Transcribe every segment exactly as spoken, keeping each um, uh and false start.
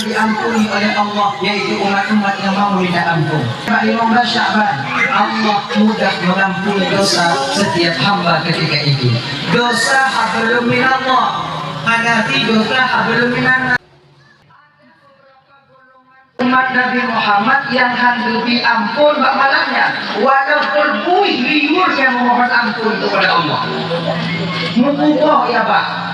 Diampuni oleh Allah, yaitu umat-umat yang mau minta ampun. Bak limong belas Sya'ban, Allah mudah mengampuni dosa setiap hamba ketika itu. Dosa hablum minallah, hana ti dosa hablum minannas. Umat Nabi Muhammad yang han geubri ampun bak malam nyan, walaupun buih liur nyang memohon ampun kepada Allah. Meukuboh ya, bah.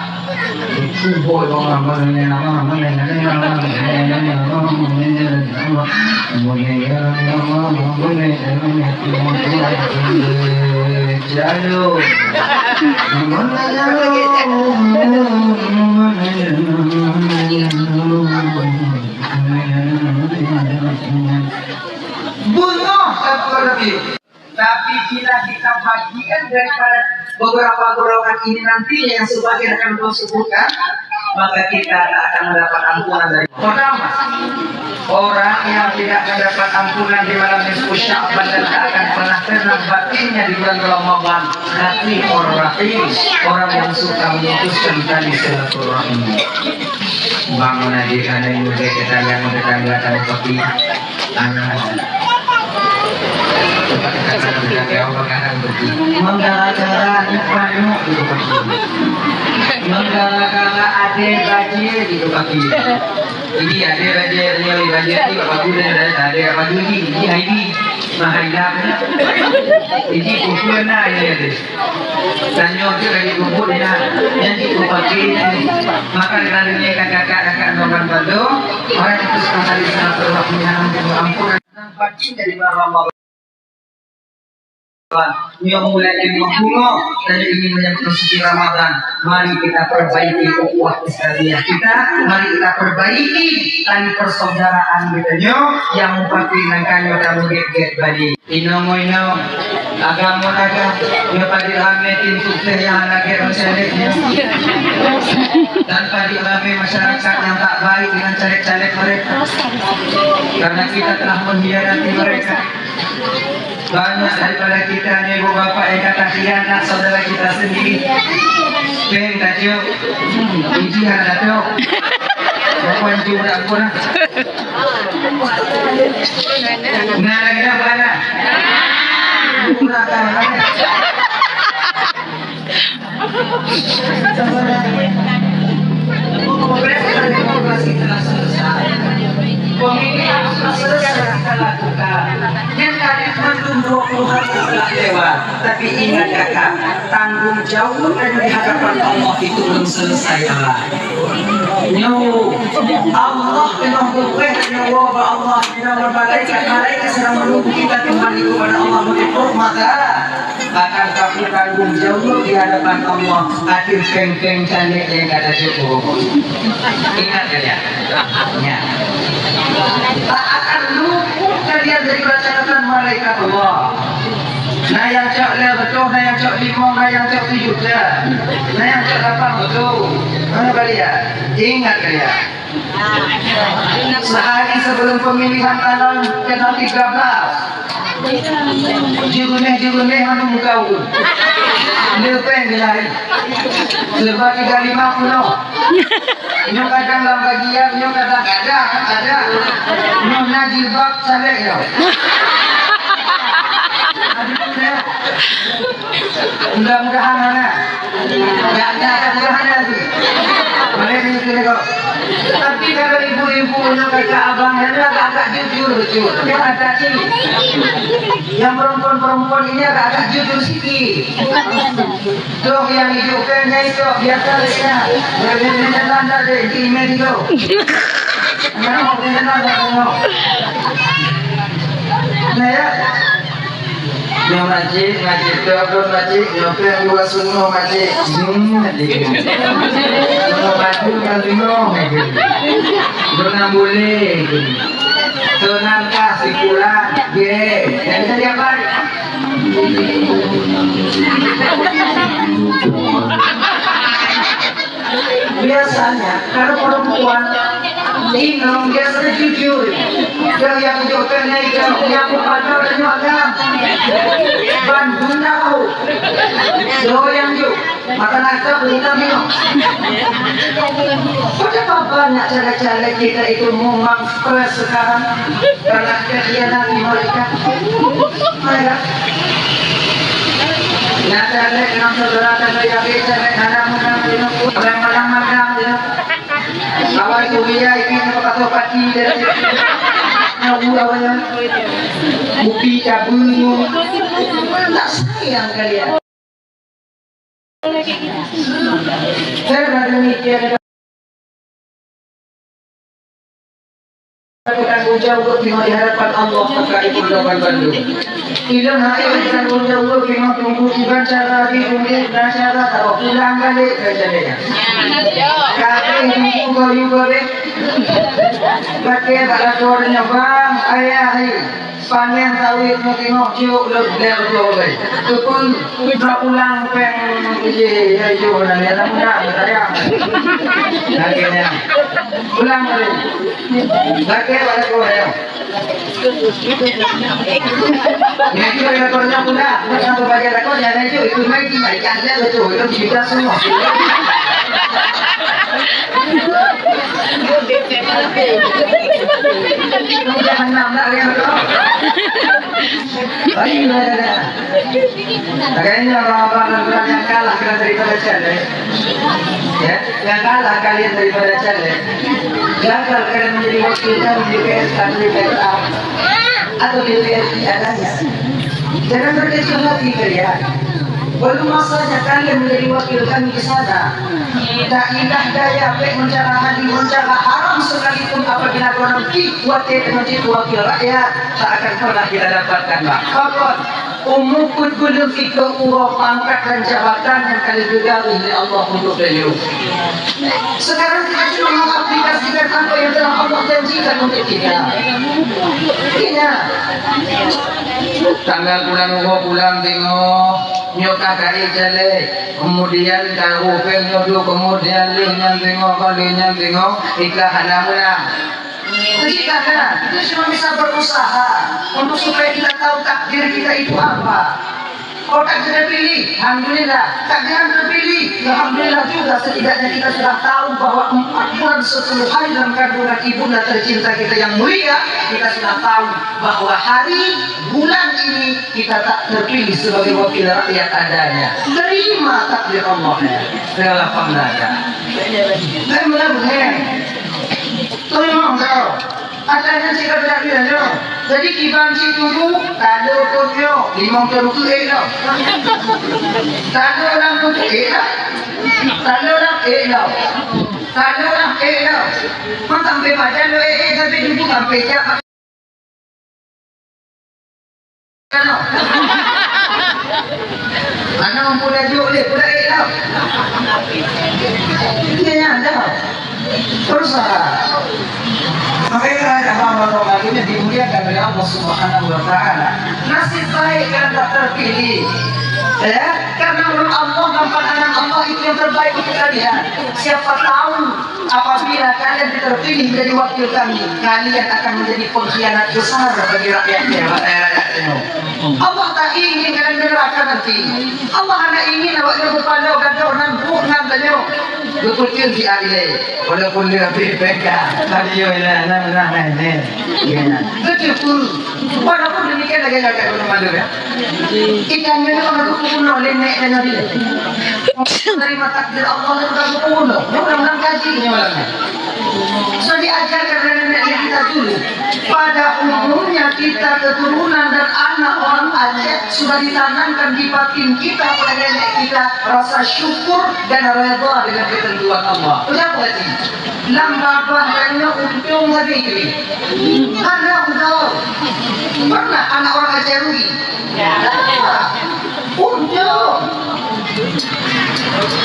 Beungoh satu Rabiul. Tapi bila kita bagian daripada beberapa golongan ini nanti yang sebagian akan Tuhan sebutkan, maka kita akan mendapat ampunan dari. Pertama, orang yang tidak mendapat ampunan di malam nisfu Sya'ban dan tak akan pernah tenang batinnya di bulan Ramadan, Rahim, orang yang suka memutuskan tali silaturahim. Bangun aja, karena ini udah kita lihat, udah kita lihat, ada kopi. Mengkara-kara aneuk manok di kaki. Mengkara-kara adé bajèe di kaki. Ini adé bajèe, ini bajèe, ini bapak guru dan adé apa dulu ini, ini Haidi. Nah, Haidam. Ini kumpul na ini adé. Tanyoe tu lagi kumpul ya. Yang kita pakai ini. Maka kita ini kakak-kakak nonton bandung. Orang itu sekali sama berlaku yang ampun. Batin dari bawah. Nyoe mulai lima puluh dan ini menyambut suci Ramadan. Mari kita perbaiki ukhuwah Islamiyah kita. Mari kita perbaiki tali persaudaraan kita nyoe yang mupati nangka nyoe tamu get-get bali. Inong-inong, agam-agam, nyoe padit ramé tim sukses yang anak get mencari. Dan padit ramé masyarakat yang tak baik dengan caleg-caleg mereka. Karena kita telah mengkhianati mereka. Banyak daripada kita ni, ibu bapak, yang kata khianat saudara kita sendiri. Peng tajuk, uji hana datuk. Bukan juga pun. Nah, lagi dah bukan dah. Kurang tahu lagi. Kongres demokrasi telah selesai. Pemilihan sudah selesai kita lakukan. Yang tadi mandum dua puluh hari telah lewat. Tapi ingat kakak, tanggung jawab di hadapan Allah itu belum selesai, Abah. Nyoe, Allah keunoe geupeuet nyoe bak Allah, di nomor malaikat, malaikat sedang menunggu kita kembali kepada Allah menutup mata. Akan kamu tanggung jawab di hadapan Allah, akhir peng-peng caleg yang kata syukur. Ingat ya? Ya. Tak akan luput kalian dari catatan malaikat Allah. Nah, yang cok lhèe beutôi, nah, yang cok limong, nah, yang cok tujuh, nah, yang cok lapan beutôi. Mana kalian? Ingat kalian? Sehari sebelum pemilihan tanggal, tanggal tiga belas, juruneh-juruneh anu muka urut. Leupeng dilari. Serba tiga lima puluh. Nyoe kadang lam bagian, nyoe kadang ada, ada. Nyoe na jilbab salek nyoe. Aduh, ya. Mudah-mudahan hana. Enggak ada, mudah-mudahan hana lagi. Boleh ni, sini kok. Tapi kalau ibu-ibu nyoe kata abang, ya, agak-agak jujur, jujur. Dia ada ni. Yang perempuan-perempuan ini agak-agak jujur sikit. Tuh yang hidupkan nyai tu biasa dia. Dia, dia, dia, dia, dia, dia, di email tu. Nah, dia, dia, dia, dia, dia. Nah, ya. Nyoe makcik, makcik tu apa makcik? Nyoe pun dua sungoh makcik. Hmm, makcik. Sungoh batu kan sungoh makcik. Dua enam bulan. Sunang kah sikulah. Ye. Jadi tadi apa? Biasanya kalau perempuan Inong dia seujujur. Dia nyang jok keunoe, dia nyang peupadang dan nyang agam. Ban guna tahu. Dia nyang jok. Mata nangka berita nyoe. Betapa banyak caleg-caleg kita itu memang stres sekarang karena dikhianati mereka. Ya. Nah, caleg nang saudara dan saya, caleg hana menang, orang malang-malang, ya. Awai kuliah ini, apa kata pati, ya. Tahu awalnya. Bukti cabut. Tak sayang kalian. Karena demikian, bertanggung jawab di hadapan Allah, maka itu jawaban bandum. Ilmu hai bertanggung jawab dengan tunggu iban cara di tunggu dan cara tahu pulang balik ke jalan. Kata tunggu baru balik. Pakai tak ada bang, ayah hai. Panen sawit meuteungoh ciuk leueb lhèe reutôh lé. Teupeu, ka pulang péng ijih, ya, ijih, na lé aneuk muda, na sayang. Lagèe nyan. Pulang lé. Lagèe bak lakoe nyoe. Nyan cit lakoe nyoe pulang. Bukan satu bagian lakoe, nyan cit, itu mai, itu mai, ikan dia betul, itu cerita semua. Jangan nambah dia, betul. Baik, sudah, sudah. Makanya orang-orang yang kalah daripada caleg, ya, yang kalah kalian daripada caleg, gagal kalian menjadi wakil kami di P S atau di P S A atau di P S I adanya. Jangan berkecil hati kalian. Belum masanya kalian menjadi wakil kami di sana. Tidak indah daya, baik mencara hadis, mencara haram sekalipun, apabila kau nanti wakil, menjadi wakil rakyat, tak akan pernah kita dapatkan, Pak. Apa? Umu pun belum ikut uroe pangkat dan jabatan yang kalian gegawi oleh Allah untuk beliau. Sekarang kita cuma mengaplikasikan apa yang telah Allah janjikan untuk kita. Iya. Tanggal bulan uroe pulang tengok, nyoe ka kaya jaleh. Kemudian tahu pun nyoe, kemudian lheueh nyan tengok, lheueh nyan tengok, ikah hana menang. Jadi karena kita cuma bisa berusaha untuk supaya kita tahu takdir kita itu apa. Kalau takdir terpilih, alhamdulillah. Takdir yang terpilih, alhamdulillah juga. Setidaknya kita sudah tahu bahwa empat bulan sepuluh hari dalam kandungan ibunda tercinta kita yang mulia, kita sudah tahu bahwa hari bulan ini kita tak terpilih sebagai wakil rakyat adanya. Terima takdir Allah, ya. Segala panggaga. Dan mudah-mudahan Teurimong tau. Ata nyan cit ka beudak nyoe. Jadi kiban cit tubu, tado tôp nyoe, limong tôp keu ék lom. Tado lam tôp ék lom. Tado lam ék lom. Tado lam ék lom. Masa sampai pajan lo ék, ék sampai tubu sampai jak. Ano. Ano pun dah juk lé, pun dah ék tau. Iya, ya, dah. Berusaha. Makanya ada hamba-hamba itu dimuliakan oleh Allah Subhanahu wa Ta'ala. Nasib baik kan tak terpilih. Ya, karena menurut Allah dan pandangan Allah itu yang terbaik untuk kalian. Siapa tahu apabila kalian terpilih menjadi wakil kami, kalian akan menjadi pengkhianat besar bagi rakyat Jawa, eh, rakyat Timur. Allah tak ingin kalian di neraka nanti. Allah hana ingin awak nyoe beupandau gadoh nan buet nan tanyoe. Beupeuteun di adilai. Walaupun dia P K, tapi yo lah, nah, nah, nah, nah. Ya. Betul. Walaupun demikian lagi agak belum ada, ya. Ikan nyoe kan aku pun nak lenek dan tadi. Terima takdir Allah dan kamu pun. Nyoe orang-orang kaji nyoe malam ni. So diajarkan oleh nenek kita dulu. Pada umumnya kita keturunan dan anak orang Aceh sudah ditanamkan di batin kita oleh nenek kita rasa syukur dan redha dengan ketentuan Allah. Kenapa, Haji? Lam babah lainnya untung lagi ini. Karena untông. Pernah anak orang Aceh rugi? Untung.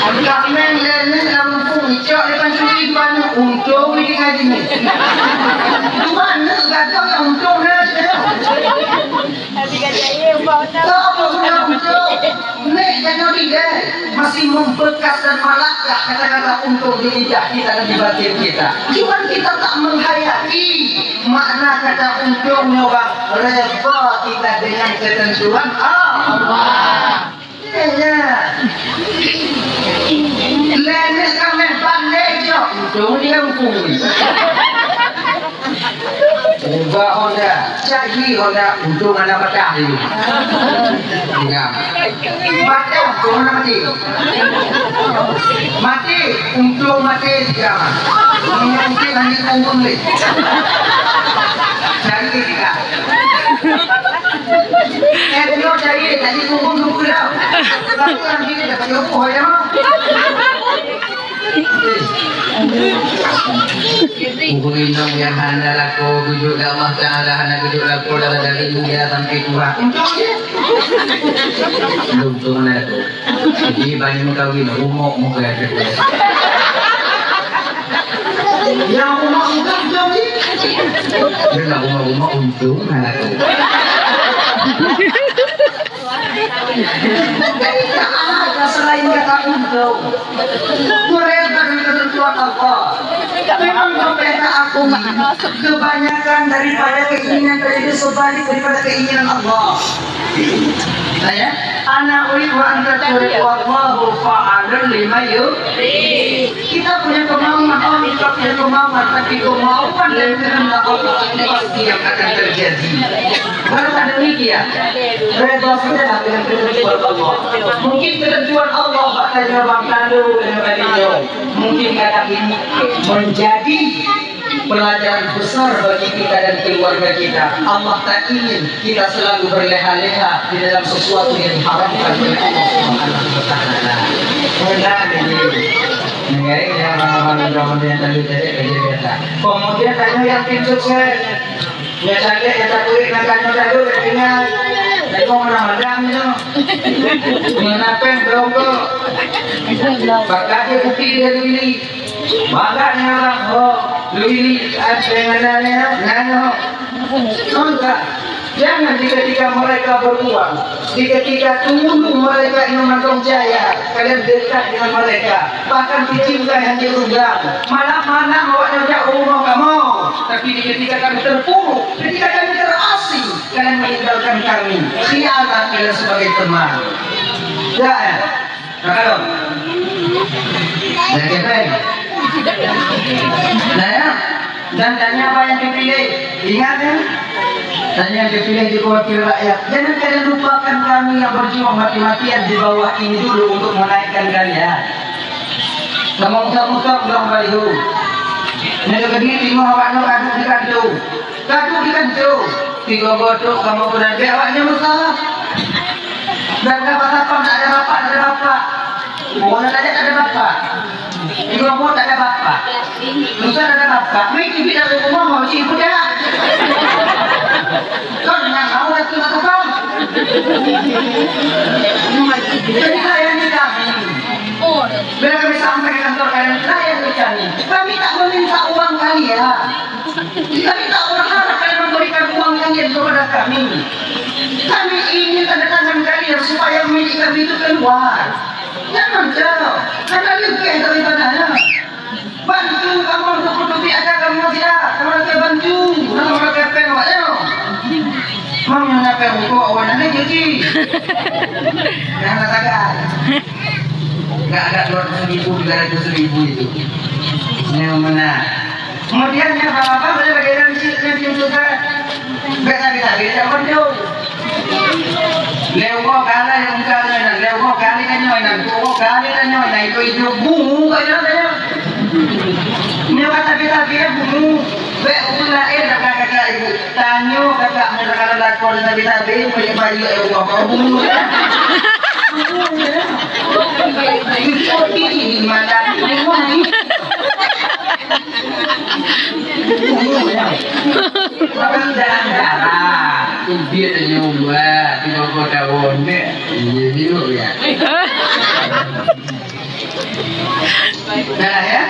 Kaméng lé nèk lam lumpung, icok di pancuri dua nèk, untung di ngaji ni. Dua nèk gadoh nyang untung dah. Tak apa guna untung. Nèk Nyoe masih membekas dan melekat kata-kata untung di lidah kita dan di batin kita. Cuman kita tak menghayati makna kata untung nyoe, bang, redha kita dengan ketentuan Allah. Iya. Lé nyoe kan meh pandai je, untung dia untung. Ubah Honda, caji Honda, untung hana patah dulu. Ingat. Patah, untung hana mati. Mati, untung mati sekarang. Mungkin hanya untung leh. Cari kita. Eh, dia cari, tadi untung dulu dah. Tapi orang sini dah pergi rubuh aja, mah. Buku inong nyang hana lakoe geujok lé Allah Taala, hana geujok lakoe dara daging mulia sampai tuha. Untung dia. Untung hana lakoe. Jadi, banyak meukawen, rumok muka dia. Yang rumok muka untung dia. Dia nak rumok-rumok untung hana lakoe. Jadi tak ada selain kata untung. Mereka itu ketentuan Allah. Memang pemerintah aku kebanyakan daripada keinginan terjadi sebalik daripada keinginan Allah. Saya, anak ulit wa anta turid wallahu fa'alun lima yurid. Kita punya kemauan, Allah juga punya kemauan, tapi kemauan dan kehendak Allah itu pasti yang akan terjadi. Karena demikian, redha saja dengan ketentuan Allah. Mungkin ketentuan Allah bakal nyobang tandu dengan baliho. Mungkin kata ini menjadi pelajaran besar bagi kita dan keluarga kita. Allah tak ingin kita selalu berleha-leha di dalam sesuatu yang diharamkan oleh Allah Subhanahu wa Taala. Benar ini. Mengenai yang orang-orang yang tadi, tadi, tadi, tadi. Kemudian tanya yang tim sukses. Nyang sakét, nyang tapeue, nyang ka nyoe talu, nyang tinggai. Lakoe meunang mandang nyoe. Nyang na péng, beurongkok. Pakat jih kupi dia dulu. Bangga dengan orang, oh, dulu, ah, dengan nanya, nanya. Contoh, jangan di ketika mereka beruang, di ketika dulu mereka ingin mantong jaya, kalian dekat dengan mereka, bahkan dicintai hanya ureueng, malah manang awaknyan jak u rumoh kamoe. Tapi di ketika kami terpuruk, ketika kami terasing, kalian meninggalkan kami, khianat kalian sebagai teman. Ya, ya. Nah, kalau. Nah, siapa ini? Nah, ya. Dan tanya apa yang dipilih? Ingat, ya. Tanya yang dipilih di wakil rakyat. Jangan kalian lupakan kami yang berjuang mati-matian di bawah ini dulu untuk menaikkan kalian. Kamoe muter-muter blang baliho. Nyoe geutanyoe teungoh awaknyoe ka duek di kantô. Ka duek di kantô. Tiga boh trok kamoe peunan bèk awaknyoe meusalah. Dan ka basa pam tak ada bapak, tak ada bapak. Pokoknya saja tak ada bapak. Tiga boh tak ada bapak. Lusa tak ada bapak. Mei teubiet dari rumah mau cik budak. Kau dengar mau lagi mata kau. Jadi saya ni kami. Bila kami sampai ke kantor kalian, saya ni kami. Kami tak meminta uang kalian. Kami tak berharap kalian memberikan uang kalian kepada kami. Kami ingin tanda tangan kalian supaya milik kami itu keluar. Jangan jauh, karena lebih daripadanya. Bantu kamoe untuk menutupi acara kamoe siat. Kamoe lagi bantu. Kamoe lagi péng awak nyoe. Mam nyoe na péng untuk awak nyoe jadi. Jangan katakan. Enggak ada dua ratus ribu, tiga ratus ribu itu. Yang mana? Kemudian yang apa-apa boleh bagi dan si lebih juga. Biasa kita beda berdua. Lewat kali yang bukan, lewat kali kan nyoe, dua kali kan nyoe, itu itu bungu kan nyoe. Nyoe kata kita dia bungu. Bèk ulah eh kakak-kakak ibu. Tanyoe kakak meunyoe kakak lakon sabe-sabe, meunyoe bayi, eh, Allah, kau bunuh. Bunuh, ya. Itu di mana? Bunuh, ya. Tapi jangan darah. Itu dia tanyoe buat, di bawah daun, dek. Iya, dia, ya. Dah, ya.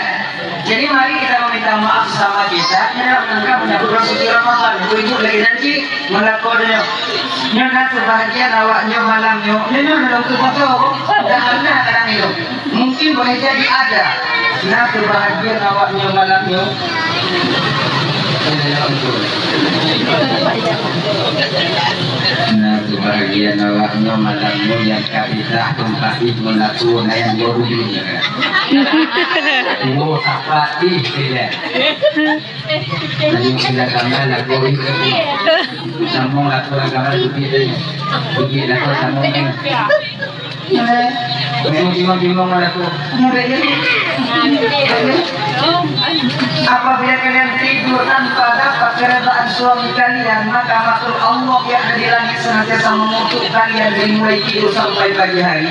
Jadi, mari kita meminta maaf sama kita, ya, karena menyambut suci Ramadan. Ibu-ibu lagi nanti Meulakoe nyoe, nyoe na seubahagian awak nyoe malam nyoe, nyoe, nyoe lôn keuboh, dah hana kadang nyoe. Mungkin boleh jadi ada. Na seubahagian awak nyoe malam nyoe. Na seubahagian awak nyoe malam nyoe nyang ka pisah teumpat ih meulakoe na nyang dua ujong. Oh, sapat ih, tidak. Tadi sudah gambar lagu itu. Sambung lagu gambar itu dia. Dia lagu sambung ni. Bingung-bingung lagu. Apabila kalian tidur tanpa dapat keredaan suami kalian, maka makhluk Allah yang ada di langit senantiasa mengutuk kalian dari mulai tidur sampai pagi hari.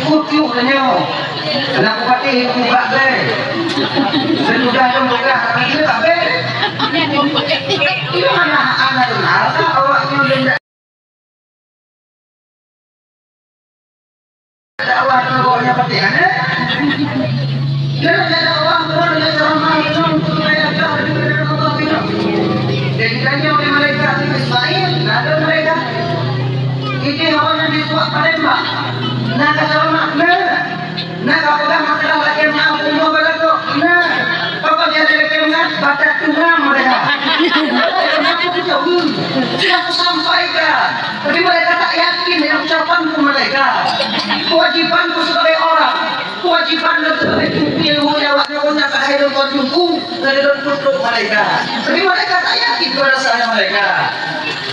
Kutuk nyoe. Aneuk bupati buka be. Sesudah dong buka, tapi tak be. Itu mana anak dengar, awak nyoe dakwah ke bawahnya penting, kan, eh? Dia nak dakwah, bukan dia ceramah, itu untuk supaya dia ada Allah, gitu. Jadi, tanya oleh malaikat Ismail, ada malaikat. Ini orang yang disuap Palembang. Nah, kata orang, nah. Nah, ka peugah masalah lakée meu'ah, bunoe balagoe. Nah, pokok jadi lakée meu'ah, batat tungam mereka. Aku jauh. Sudah kusampaikan. Tapi mereka tak yakin dengan ucapanku mereka. Kewajibanku sebagai orang. Kewajiban lôn sebagai pemimpin, ilmu awaknyan, nyan padahai lôn tuan jumpu, dari lôn kutuk mereka. Tapi mereka tak yakin kepada saya mereka.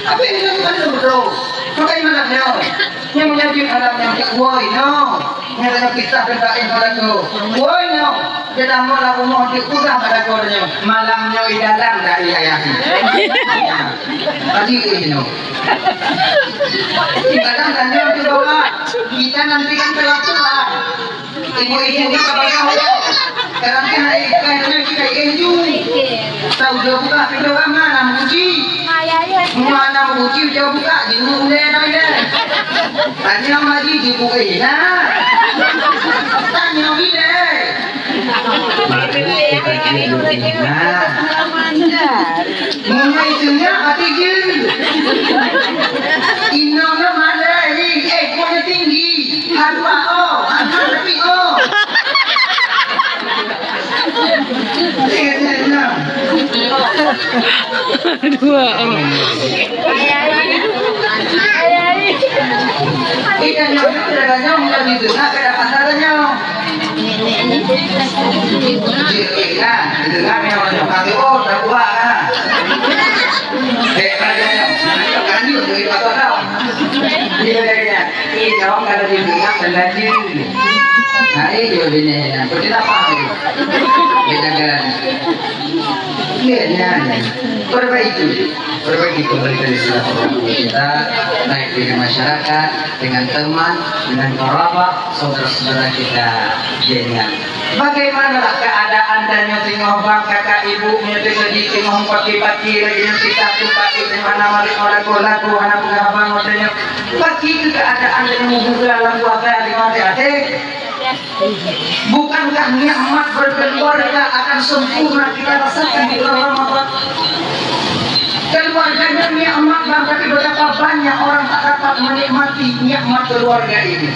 Tapi ini kan betul. Bagaimana beliau? Nyang meunajeuet alam nyang cit woi nyoe. Nyang tanyoe kisah teuka ilmu lakoe. Woi nyoe. Dia dah meulah rumoh cit peugah bak lakoe nyoe. Malam nyoe i dalam dah i ayah. Tadi eh nyoe. I dalam dah nyoe tu bapak. Kita nanti kan telah-telah. Ibu-ibu ni kepada Allah. Kadang-kadang air, air, air, air, air, air. Tahu dia buka pintu kamar, nak menguji. Mana menguji, dia buka, jenguk ulai dah, ya. Tanya lagi, jenguk, eh, nah. Tanya bila. Nah. Mulai senyap hati je. Inong na malai, eh, kuahnya tinggi. Hadua oh, hadua tapi oh. Ingat, ingat, ingat. Dua oh. Kita nyok, kita nyok, kita nyok, kita nyok. Nah, dengar ni orang nyok, kata oh, dah buat lah. Eh, raja nyok, kan yuk, jadi patut tau. Dia dah kena. Ih, kawan kalau didengar, kan laju. Nah, eh, dia bini, nah, betul apa tu? Beda kan? Iya, nyan. Perbaiki. Perbaiki kembali tali silaturahmi kita, baik dengan masyarakat, dengan teman, dengan kerabat, saudara-saudara kita, dengan. Bagaimanalah keadaan tanyoe teungoh bang, kakak ibu, nyoe teungoh di teungoh paki-paki lagi nyoe kita tumpah di mana mari lagu-lagu hana peugah abang tanyoe. Bagi keadaan tanyoe mubuka lam kuasa di mati hati. Bukankah nikmat berkeluarga akan sempurna kita rasakan di bulan Ramadan? Keluarganya nikmat, bang, tapi betapa banyak orang tak dapat menikmati nikmat keluarga ini.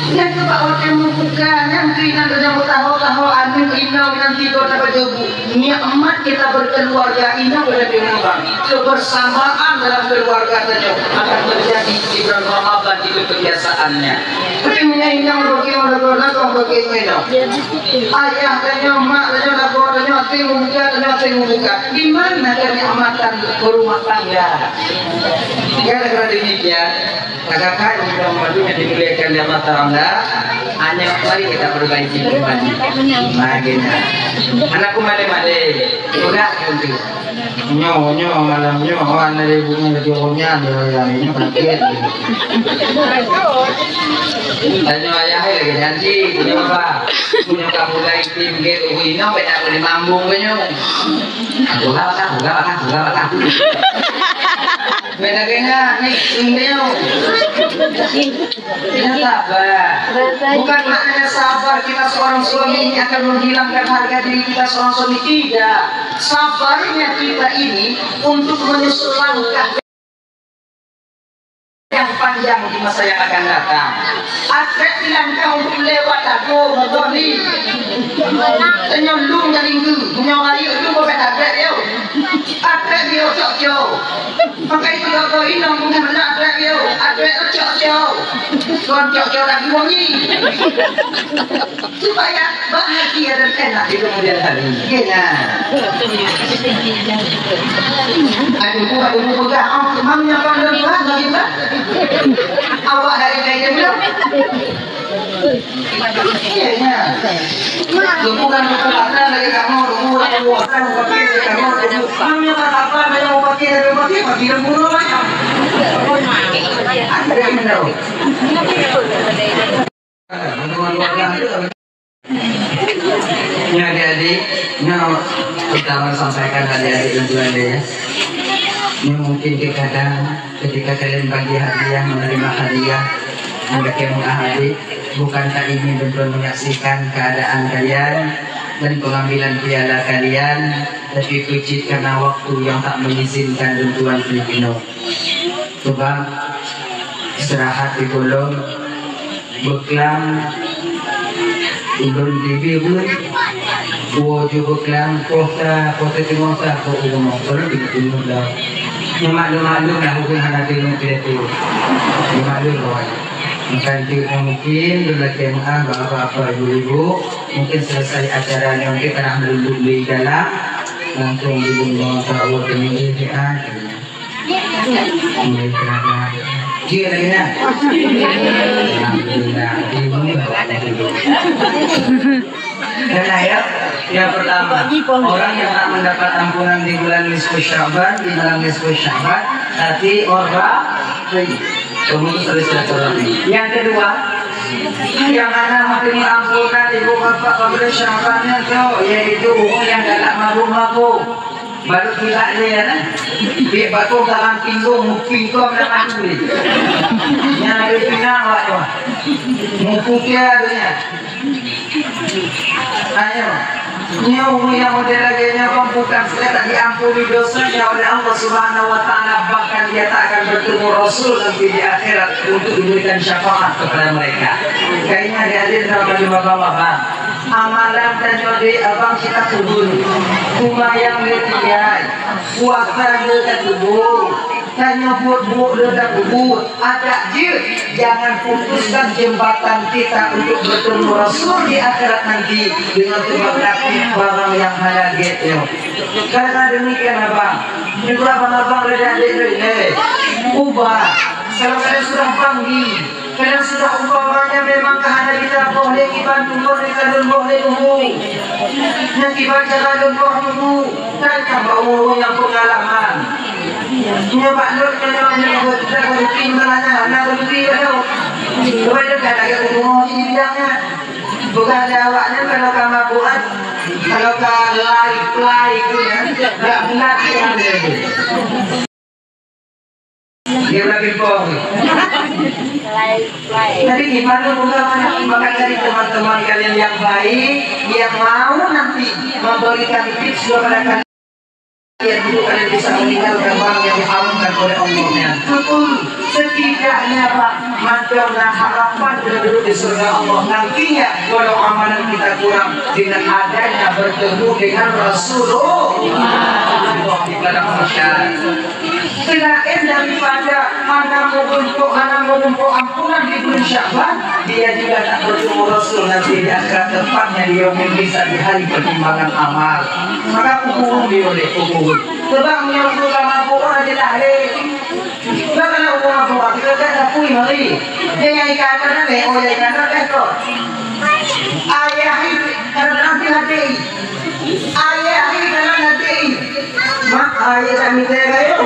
Nyang keuba watée mubuka, nyang keuinan tanyoe meutaho-taho aneuk inong nyang tigo na bajeubu. Nikmat kita berkeluarga, inong dan bang. Kebersamaan dalam keluarga tanyoe akan terjadi di bulan Ramadan itu kebiasaannya. Tapi meunyoe inong bagi lagoe-lagoe bagi inong. Ayah tanyoe, mak tanyoe, lagoe tanyoe, até mubuka, tanyoe até mubuka. Di mana kenikmatan berumah tangga? Gara-gara demikian, kakak-kakak yang sudah membantunya dimuliakan di Allah Taala, hanya mari kita perbaiki kembali. Baginya. Anakku made-made, udah gitu. Nyoe, nyoe, malam nyoe, wan dari bunga lagi ronya, dia yang ini pakai. Tanya ayah lagi janji, punya apa? Punya kamu lagi tim get, oh, ini apa tak boleh mambung punya? Aku gak bakal, aku gak bakal, aku gak bakal. Beda-beda nih, sendiri. Kita sabar. Bukan maknanya sabar kita seorang suami ini akan menghilangkan harga diri kita seorang suami. Tidak. Sabarnya kita ini untuk menyusul langkah yang panjang di masa yang akan datang. Atrek di langkah untuk lewat lagu motor ni. Tenyong lung dari ngu, menyong rayu tu bukan atrek dia. Atrek dia cok-cok. Pakai tiga kali nang punya mana atrek dia. Atrek tu cok-cok. Kon cok-cok lagi wangi. Supaya bahagia dan enak di kemudian hari. Iya. Aduh, buat dulu pegang. Oh, mam nyapa dulu, Tuhan, bagaimana? Awak dari kain dulu. Iya, iya. Bukan, bukan, bukan, dari kamu, bukan, bukan, bukan, dari kamu, bukan. Mam nyapa apa, dari mau pakai, dari mau pakai, pakai lembur, Pak. Ada yang tahu. Ya, adik-adik, nyoe utama sampaikan adik-adik dan tuan ya. Nyoe mungkin kadang ketika kalian bagi hadiah, menerima hadiah, anda kemungkinan adik, bukan tak ingin dan tuan menyaksikan keadaan kalian dan pengambilan piala kalian, tapi peucit karena waktu yang tak mengizinkan dan tuan peunoh. Coba istirahat di kolom. Beuklam, ulôn dibi beuet, woe ju beuklam, poh sa, poh sa teungoh sa, poh u rumoh, ulôn dibi beuet lom. Nyoe maklum-maklum lah, ulôn hana deungoe pidato. Nyoe maklum, kawan. Maka jeuet mungkin, lôn lakée meu'ah bak bapak-bapak, ibu-ibu, mungkin selesai acara nyoe, mungkin ka na meuleumbot lé dalam, langsung dibungong ka woe teumiyueb, ya. Iya, lagi nak. Alhamdulillah. Karena ya, yang pertama, orang yang tak mendapat ampunan di bulan nisfu Sya'ban, di malam nisfu Sya'ban, tapi orang kamu itu selesai silaturahmi. Yang kedua, yang hana menerima ampunan ibu bapak pada Sya'ban itu, yaitu orang yang galak mabuk-mabuk. Baru tidak ada ya, nah. Biar batuk dalam tinggung, pingkong dan mati. Yang ada pinang awak tu. Mupuknya adanya. Ayo. Nyoe yang model lagèe nyoe bukan sekadar diampuni dosanya oleh Allah Subhanahu wa Ta'ala, bahkan dia tak akan bertemu Rasul nanti di akhirat untuk diberikan syafaat kepada mereka. Kayaknya ada-ada dalam bagi bapak-bapak. Amalan tanyoe di abang kita kubur. Kumayang le tinggai. Puasa le kita kubur. Tanyoe buet-buet le kita kubur. Adak jeuet, jangan putuskan jembatan kita untuk bertemu Rasul di akhirat nanti dengan sebab taktik barang yang hana gét nyoe. Karena demikian abang, juga abang-abang le adik-adik le. Ubah, kalau kalian sudah panggil, Kadang sudah umpamanya memang ka hana gita boh lé kiban tumbon lé kalon boh lé umu. Nyang kiban cara lôn boh umu, kan tambah umu nyang pengalaman. Nyoe bak lôn nyoe nyoe nyoe buat kita berhenti malanya hana berhenti baru. Sebab itu kan ada umu di bidangnya. Bukan ada awaknya kalau ka mabuat, kalau ka lai lai itu ya, tak benar dia. Dia lagi bohong. Tapi gimana pula, maka dari teman-teman kalian yang baik, yang mau nanti memberikan tips kepada kalian, untuk kalian bisa meninggalkan barang yang diharamkan oleh Allah. Betul, setidaknya, Pak, mantong na harapan kita duduk di surga Allah nantinya, walau amalan kita kurang, dengan adanya bertemu dengan Rasulullah di padang mahsyar. Selain daripada hana meurumpok, hana meurumpok ampunan di bulan Sya'ban, dia juga tak bertemu Rasul nanti di akhirat, tepatnya di yaumul hisab, di hari pertimbangan amal. Maka kuburung dia oleh kubur. Sebab meunyoe ka mabök, orang jelas lé. Sebab kalau orang mabök, kita tak akui mari. Dia yang ikan mana ni? Oh, yang ikan mana ni? Ayah ini, karena nanti hati. Ayah ni dalam hati. Mak, ayah tak minta kayu.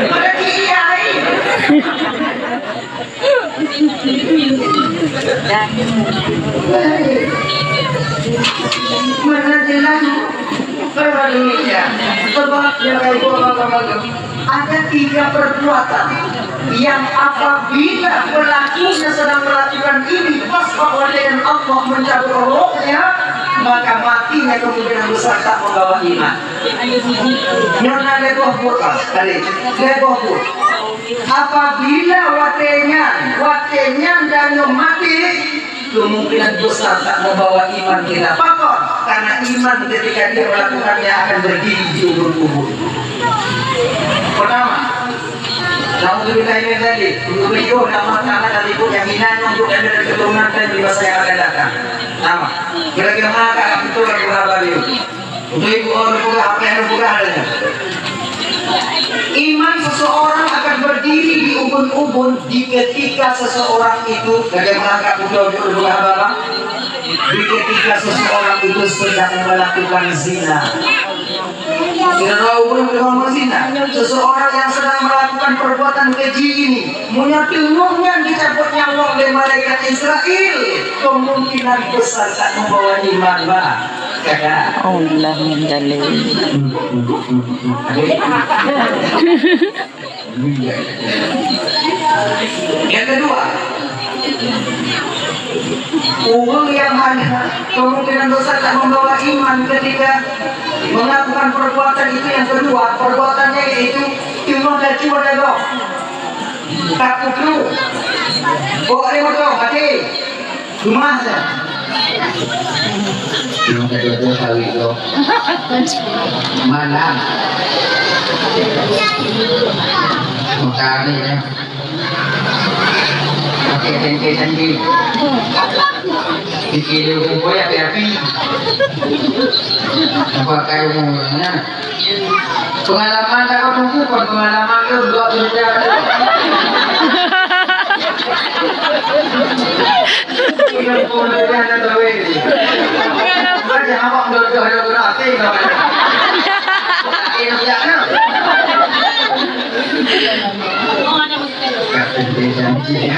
Berarti iya ni. Mana jelas. Indonesia. Sebab, ya, Ibu, Bapak, Bapak, ada tiga perbuatan yang apabila pelakunya sedang melakukan ini, pas Allah mencabut rohnya, maka matinya kemungkinan besar tak membawa iman. Nyoe na lhèe boh buet, ah, tadi. Lhèe boh buet. Apabila watèe nyan, watèe nyan tanyoe maté, kemungkinan besar tak membawa iman kita. Pakon? Karena iman ketika dia melakukannya akan berdiri di ubun-ubun. Pertama, naudzubillah min dzalik, untuk beliau nama tangan dari ibu yang hina untuk anda dan keturunan dan di masa yang akan datang. Nama, kira-kira mana akan betul dan benar beliau? Untuk ibu orang peugah, apa yang peugah adanya. Iman seseorang akan berdiri di ubun-ubun di ketika seseorang itu, bagaimana Kak Putra juga peugah, Bapak? Di ketika seseorang itu sedang melakukan zina. Zina, orang dengan zina. Seseorang yang sedang melakukan perbuatan keji ini, meunyoe teungoh nyan dicabut nyawöng lé malaikat Israel, kemungkinan besar tak membawa iman, Pak. Kakak. Alhamdulillah. Yang kedua, orang yang hana kemungkinan besar tak membawa iman ketika melakukan perbuatan itu, yang kedua, perbuatannya yaitu cuma laju ada roh. Takut tu. Bawa dia motor, mati. Cuma dah. Cuma dah dua belas hari tu. Malam. Makan ni ya. Pakai tempe sendiri. Fikir dia kumpul api-api. Nampak kayu rumahnya. Pengalaman tak kau tunggu pun pengalaman tu dua cerita tu. Yang pun dah ada tahu ni. Macam awak dua-dua ada berarti kau. Arti nak biar kan? Kata dia janji.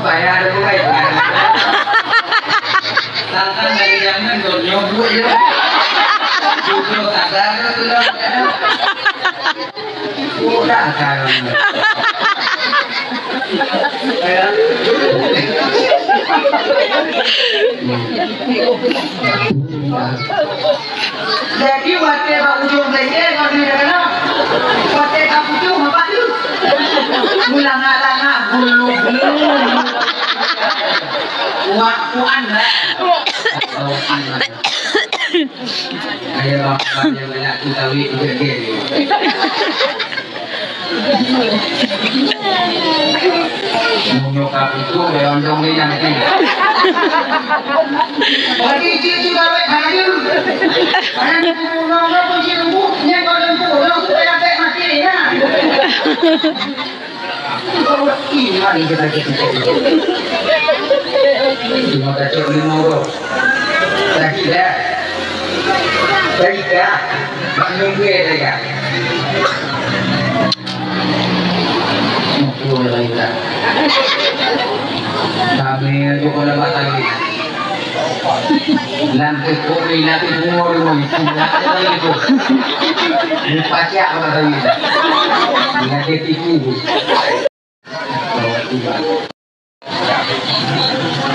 Bayar dulu, bayar. Tangan dari zaman kau nyobot je. Jodoh tak ada tu lah. Udah sekarang. Ya. Jadi, watèe bak ujong bèlèe ngon duit dalam, watèe ka putôh ngon bak tu. Meulangak-langak, bulu-bulu. Wak tuan lah. Oh, anak. Ayo, bang, bang, yang banyak tu tawi, udah dia ni. Meunyoe ka putôh, lewat dong ni nanti. Berarti itu juga wek kayu. Karena di gunung-gunung pun si lembu, yang kau lembu, orang tu payah pek mati, ya. Iman kita, kita. Cuma kacau lima orang. Lagi dah. Baik dah. Bak nunggu ya, dah. Nunggu ya, dah. Kami tu kalau bak tadi. Lam kekok ni, lam kekok ni, lam kekok ni. Ni pacak bak tadi. Lam kekok ni.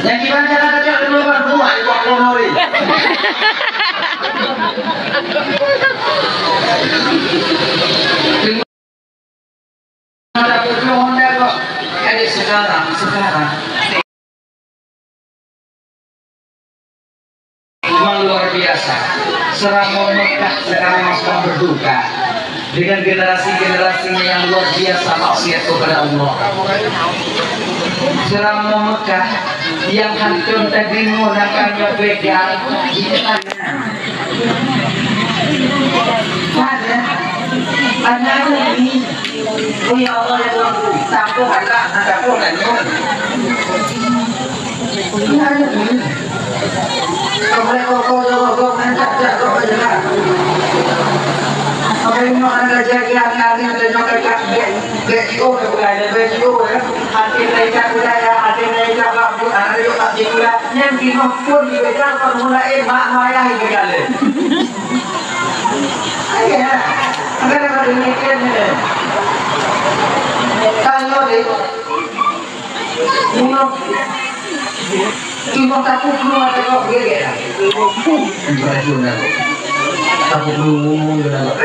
Nyang kiban cara kacak dulu bak buah, buah pohon hari. Ada pohon dah kok. Jadi sekarang, sekarang. Memang luar biasa. Seramong Mekah sekarang masih berduka dengan generasi-generasinya yang luar biasa maksiat kepada Allah. Seramong Mekah yang hantom tadi menggunakan berbeda. Pada anak ini, oh ya Allah, ya Tuhan, satu anak, satu anak. Nyan jinoe phon jibeugal, kon mulai mak ngon ayah jibeugal lé. Ayah, agak ada mikir ni. Kalau deh, jinoe, jinoe takut keluar dari kau, dia kira. Yang terakhir dah. Takut lu ngomong ke dalam.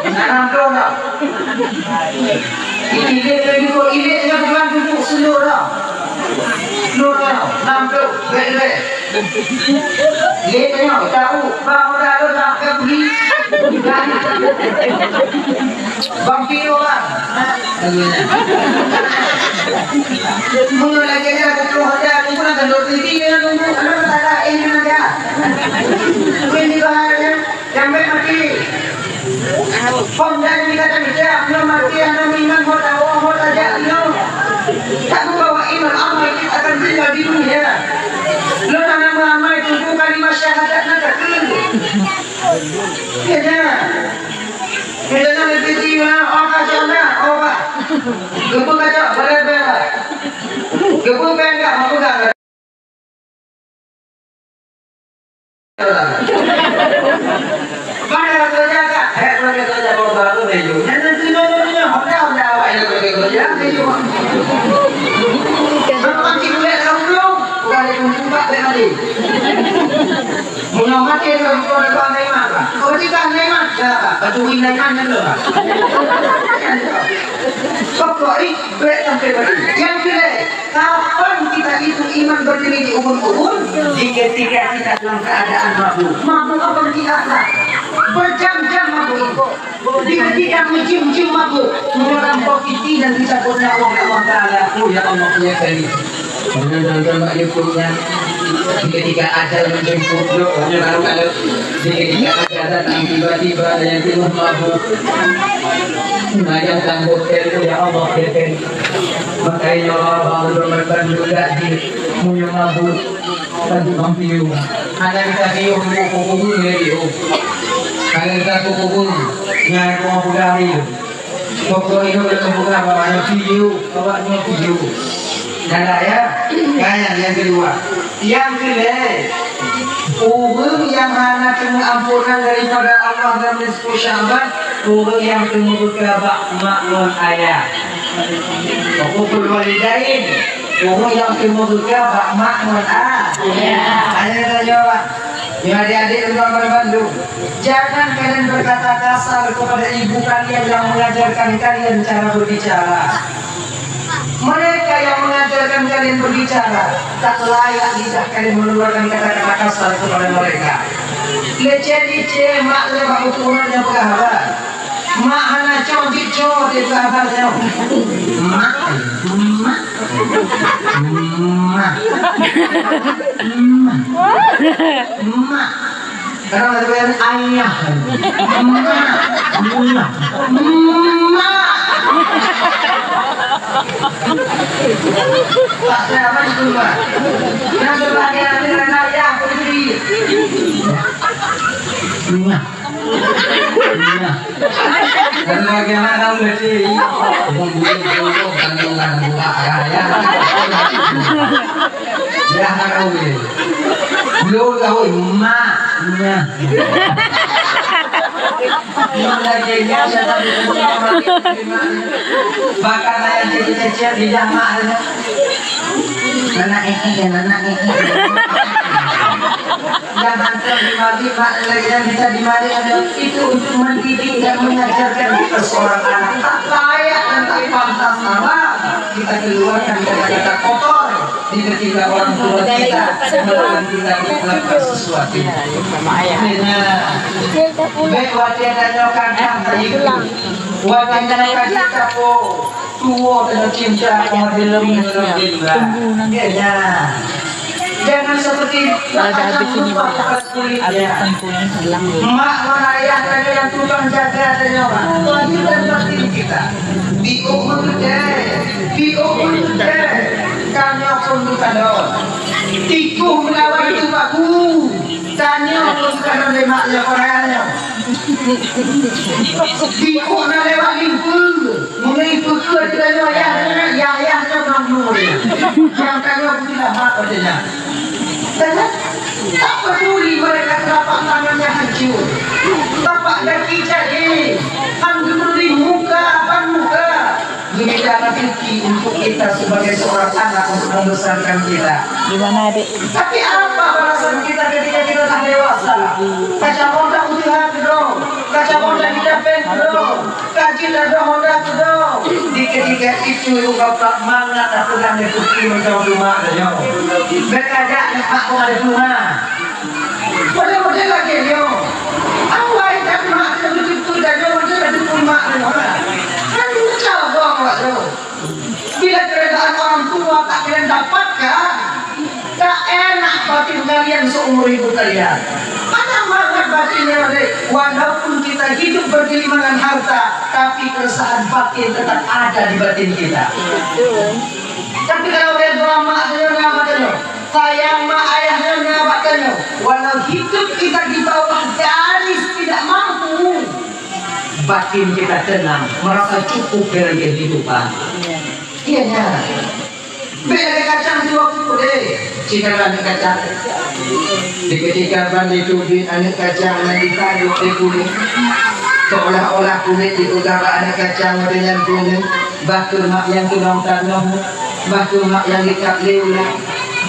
Nah, bro, nah. Ilék lagi kok, ilék nyoe bukan duduk seluruh dah. Seluruh dah, nampok, bek-bek. Ilék nyoe, tahu, bang udah ada nak pergi. Bang Pino lah. Mula lagi ada puluh ada, aku pun akan dua puluh tiga, nunggu, ada tak ada, eh, mana dia? Boleh dibahas, ya? Nyang bèk maté. Phon dan kita tak bisa, belum mati, anak iman, mau tahu, mau tajak, belum. Tak membawa iman, amal kita akan tinggal di dunia. Belum anak Muhammad itu bukan lima syahadat nak takut. Ya, jangan. Kita nak lebih tinggi, mana? Oh, kacau nak, oh, Pak. Gebu kacau, boleh, boleh, Pak. Gebu kan enggak, mau pegang. Mana kerja tak? Eh, mana kerja baru-baru deh, Ju. Yang nanti dulu punya, honda, honda awak yang kerja, kerja, deh, Ju. Memang kita tahu belum? Bukan itu buka deh tadi. Munyong maté tu, kau ada tuan Naiman, Pak. Kau ada tuan Naiman? Dah, Pak. Baju win Naiman kan tu, Pak. Pokok, eh, bèk sampai baju. Yang kedua, Kapan kita itu iman berdiri di ubun-ubun? Di ketika kita dalam keadaan mabuk. Mabuk apa berarti apa? Berjam-jam mabuk. Di ketika berjam-jam mabuk, merampok piti dan dicabut nyawa oleh Allah Ta'ala. Oh, ya Allah, ya Karim. Jangan nonton Pak Yusuf, ya. Di ketika ajal menjemput, lo, hanya baru kalau di ketika ajal datang tiba-tiba, yang tengah mabuk. Nah, yang tangguh, ya Allah, ya Karim. Makanya Allah, Allah, Allah, Allah, Allah, Allah, menyuruh aku, tadi bang piu. Hana bisa piu, kuku-kuku, ya, piu. Hana bisa kuku-kuku, ya, aku mau pegang piu. Pokok itu udah membuka, bawa piu, bawa piu. Nah, ya, kayak yang kedua. Yang kedua, ureueng yang hana teumeuampunan daripada Allah dan Sya'ban, ureueng nyang teumeubuka bak mak ngon ayah. Uququl walidain, ureueng nyang teumeubuka bak mak ngon a-, ayah. Ayah tanya, Pak. Nyoe adik-adik dan abang bandum, jangan kalian berkata kasar kepada ibu kalian yang mengajarkan kalian cara berbicara. Mereka yang mengajarkan kalian berbicara, tak layak lidah kalian mengeluarkan kata-kata kasar kepada mereka. Lecet-lecet mak lé bak uturan nyang peugah haba. Mak hana cong jicong di peugah haba nyoe. Mak, mak, mak, mak, mak. Karena ada yang ayah. Emak. Emak. Emak. Tak ada apa itu, Pak. Yang sebagai anak ayah, putri. Emak. Emak. Karena bagaimana kamu kecil? Orang boleh jodoh, kan orang buka, ya, ya. Ya, tahu ni. Belum tahu, mak. Nah. Belum lagi, ya, saya tak boleh. Bahkan ayah kecil-kecil di jamak tu. Anak eh, eh, anak eh, eh. Yang hantar di Madrid, mak, yang bisa di Madrid ada itu untuk mendidik dan mengajarkan kita seorang anak. Tak layak dan tak pantas, apa? Kita keluarkan kata-kata kotor di ketika orang tua kita melarang kita untuk melakukan sesuatu. Nah, baik, watèe tanyoe kadang taibu, watèe tanyoe kadang tapo, tuwo tanyoe cinta, kemudian lebih lebih. Ya, ya. Jangan seperti Ada habis ini, Mak. Habis kumpul pulang. Mak ngon ayah tadi yang tukang jaga tadi, Mak. Lahir dan batin kita. Piôh meukeudeh, piôh meukeudeh. Tanyoe pun bukan lôn. Tikus meulawan itu baku. Tanyoe pun bukan lôn lé mak lé orang nyoe. Tikus na lewat limpu. Meunyoe peue keu tanyoe yah, yah, yah, yah, yah, yah. Nyang tanyoe peuteulahak watèe nyan. Tanyoe tak peduli mereka telapak tangannya hancur, tapak kaki jadi, han geuturi muka ban muka. Geubeda rezeki untuk kita sebagai seorang anak untuk membesarkan kita. Di mana, Dek? Tapi apa balasan kita ketika kita dah dewasa? Kacamata udah keudroe, kacamata kita pun keudroe, kaji dah honda keudroe. Di ketika itu, yue gobnyan mangat dah peugah lé putri macam tu mak tanyoe. Bèk kajak nyak mak kong ada peue na. Model-model lagèe nyoe. Awai that mak keuneuk beutôi-beutôi dan nyoe model ada peue mak nyoe. Kan cabang awak nyoe. Bila keredaan orang tua tak kalian dapatkan, tak enak batin kalian seumur hidup kalian. Mana mangat batinnya, dek? Walaupun kita hidup bergelimangan harta, tapi keresahan batin tetap ada di batin kita. Tapi kalau orang tua mak saya nama tu, sayang mak ayah saya nama tu, walau hidup kita di bawah garis tidak mampu, batin kita tenang, merasa cukup dengan kehidupan. Iya, ya. Bèk lagèe kacang dua puluh deh, cita aneuk kacang. Di ketika ban itu bit aneuk kacang nyang ditalok lé kulét, seolah-olah kulét dipeugah bak aneuk kacang watèe nyan keuneuk, bah keuh mak nyang keunong tanoh, bah keuh mak nyang dikap lé ulat,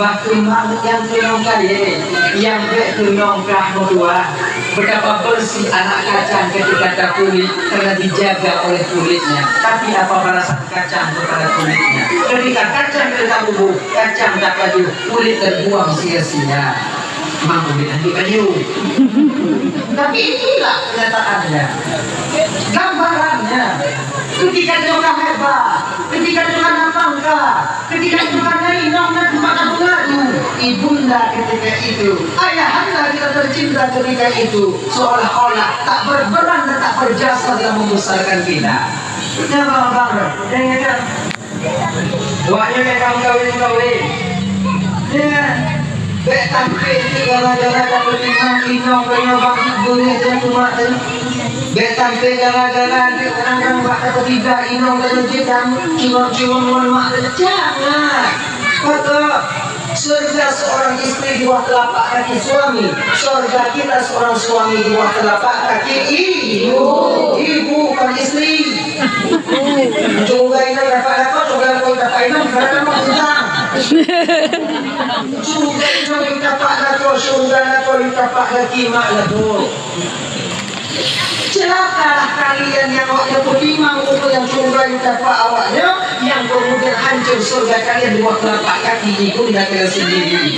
bah keuh mak nyang keunong kayèe, nyang bèk keunong kah meutuah. Betapa bersih anak kacang ketika tapuléh karena dijaga oleh kulitnya. Tapi apa balasan kacang kepada kulitnya? Ketika kacang kita bubuh, kacang tak laju, kulit terbuang sia-sia. Memang kulit nanti kayu. Tapi inilah kenyataannya. Gambarannya. Ketika dia hebat, ketika dia pangkat, ketika itu karena inong dan tempat aku ngadu, ibunda ketika itu, ayahanda kita tercinta ketika itu, seolah-olah tak berperan dan tak berjasa dalam membesarkan kita. Kenapa, Bang? Wak nyoe ka meukawen-kawen. Ya. Bèk sampai gara-gara dapet inong, inong kena bak gurèe dan umat. Bèk sampai gara-gara di orang-orang bak ketiga inong kena jitang, cuma-cuma mohon maaf. Jangan. Maka surga seorang istri di bawah telapak kaki suami, surga kita seorang suami di bawah telapak kaki ibu. Ibu bukan istri. Syeuruga inong tapak lakoe, syeuruga lakoe tapak inong, syeuruga lakoe tapak inong. Syeuruga inong tapak lakoe, syeuruga lakoe tapak gaki mak lakoe. Celakalah kalian yang awaknyoe peutimang ukeue nyang syeuruga tapak awaknyoe, yang kemudian hancur syeuruga kalian di bawah telapak kaki ibunda kalian sendiri.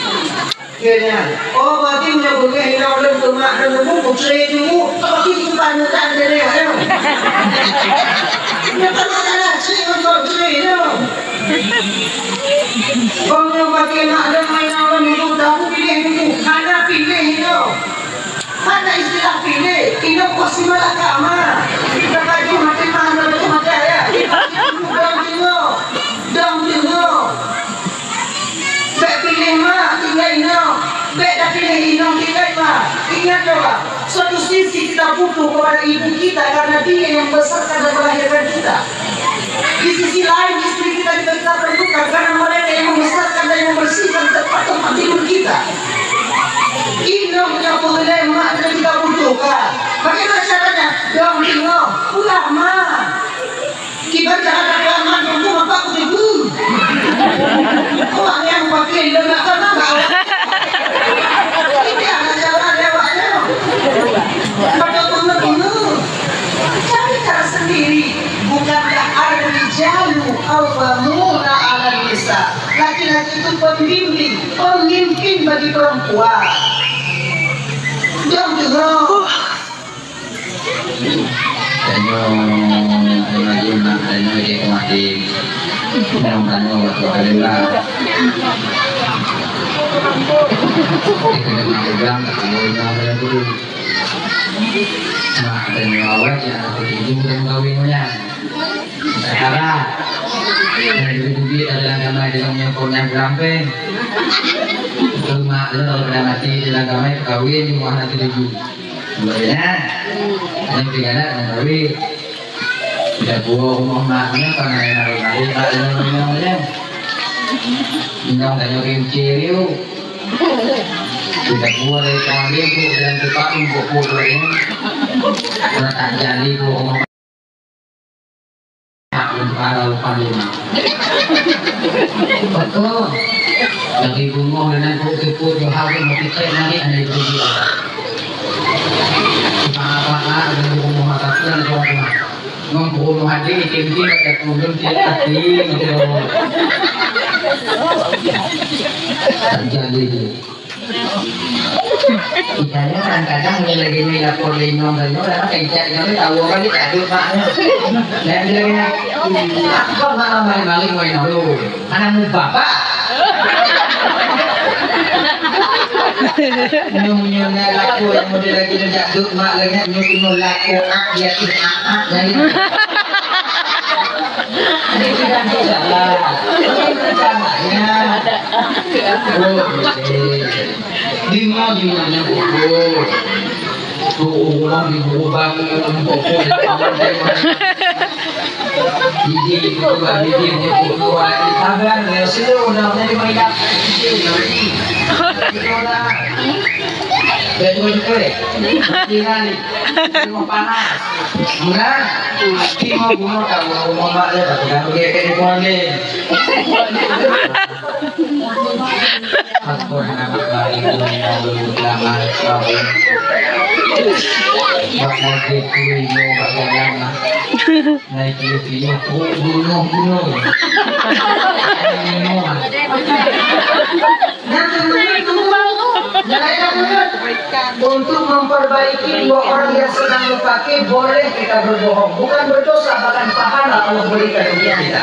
Keu nyan, oh, berarti meunyoe beungéh inong lôn keu mak lôn, lôn peucre teungku, berarti teumpat nyoe ka lé nyoe. Nyoe ka na cre ngon cre nyoe. Bang nyoe bagi mak lôn, inong lôn, lôn tahu piléh teungku, hana piléh inong. Hana istilah piléh, inong pasti malakama. Kita baju mati mah, baju mati ayah. Dong teungoh, dong teungoh. Bèk piléh mak tinggai inong, bèk tapiléh inong tinggai mak. Ingat bahwa suatu sisi kita butuh kepada ibu kita karena dia yang membesarkan dan melahirkan kita. Di sisi lain, istri kita juga kita perlukan karena mereka yang membesarkan dan membersihkan tempat-tempat tidur kita. Inong yang boleh mak dan kita butuhkan. Bagaimana caranya? Dong teungoh, pulang mak. Kiban cara dakwah mandum tu bapak kuteupeu. Awak nyang pakai leunak tanah bak awak. Ini anak jalan lewat nyoe. Pada guna-guna. Cari cara sendiri. Bukankah ar-rijalu qawwamuna 'alan nisa? Laki-laki itu pembimbing, pemimpin bagi perempuan. Dong teungoh. Tanyoe, tanyoe, tanyoe, tanyoe, tanyoe, tanyoe, tanyoe, tanyoe, awai, ya, aku tuju dan kawin punya. Sekarang, dan duit-duit ada dalam kamar, dalam nyokong yang pulang pe. Cuma, kalau pada mati dalam kamar, kawin, cuma anak tuju. Bukan ya? Ini tinggal nak kawin. Tidak buah rumah maknya, tanah yang naruh-naruh, tak ada rumahnya. Inong tanyoe keuci riu. Kita buat dari kemarin tu, dan kita pun buku tu ini. Pernah tak jadi tu, rumah. Hak untuk arah lupa lima. Betul. Lagi bunga dengan buku-buku tu, hal yang mau kita lagi ada di sini. Apa-apa, ada di rumah, tapi ada di rumah. Ngon gurée hadé, item-item bak jaku lôn, cit até, macam tak jadi tu. Kita ni kadang-kadang dia lagi ni lapor lé inong tadi, orang kan cak inong ni tahu kan dia tak ada mak ni. Dan dia lagi ni, apa mak ramai maling main dulu? Anak muda, Pak. Nyoe, nyoe na lakoe nyang model lagèe nyoe jak dok mak lagèe nyoe, nyoe keunoe lakoe ak-ak nyang lagèe nyoe. Ini tidak salah. Ini rencananya. Oh, oke. Di mana, di mana, oh. Tuh, ulang di gubang, ulang pokok. Biji itu, biji itu, sabar, ya, slow down, jadi banyak. Slow down. Dah cukup-cukup, eh? Mati kan? Tengok panas. Murah? Mati mau bunuh tak, mau, mau mak dia, tapi dah pergi ke depan ni. Ampun, anak baik, ulama, ulama. Bak mojek, ulama, bak ulama. Naik piye-piye, bunuh-bunuh. Untuk memperbaiki dua orang yang sedang dipakai, boleh kita berbohong. Bukan berdosa, bahkan pahala Allah berikan untuk kita.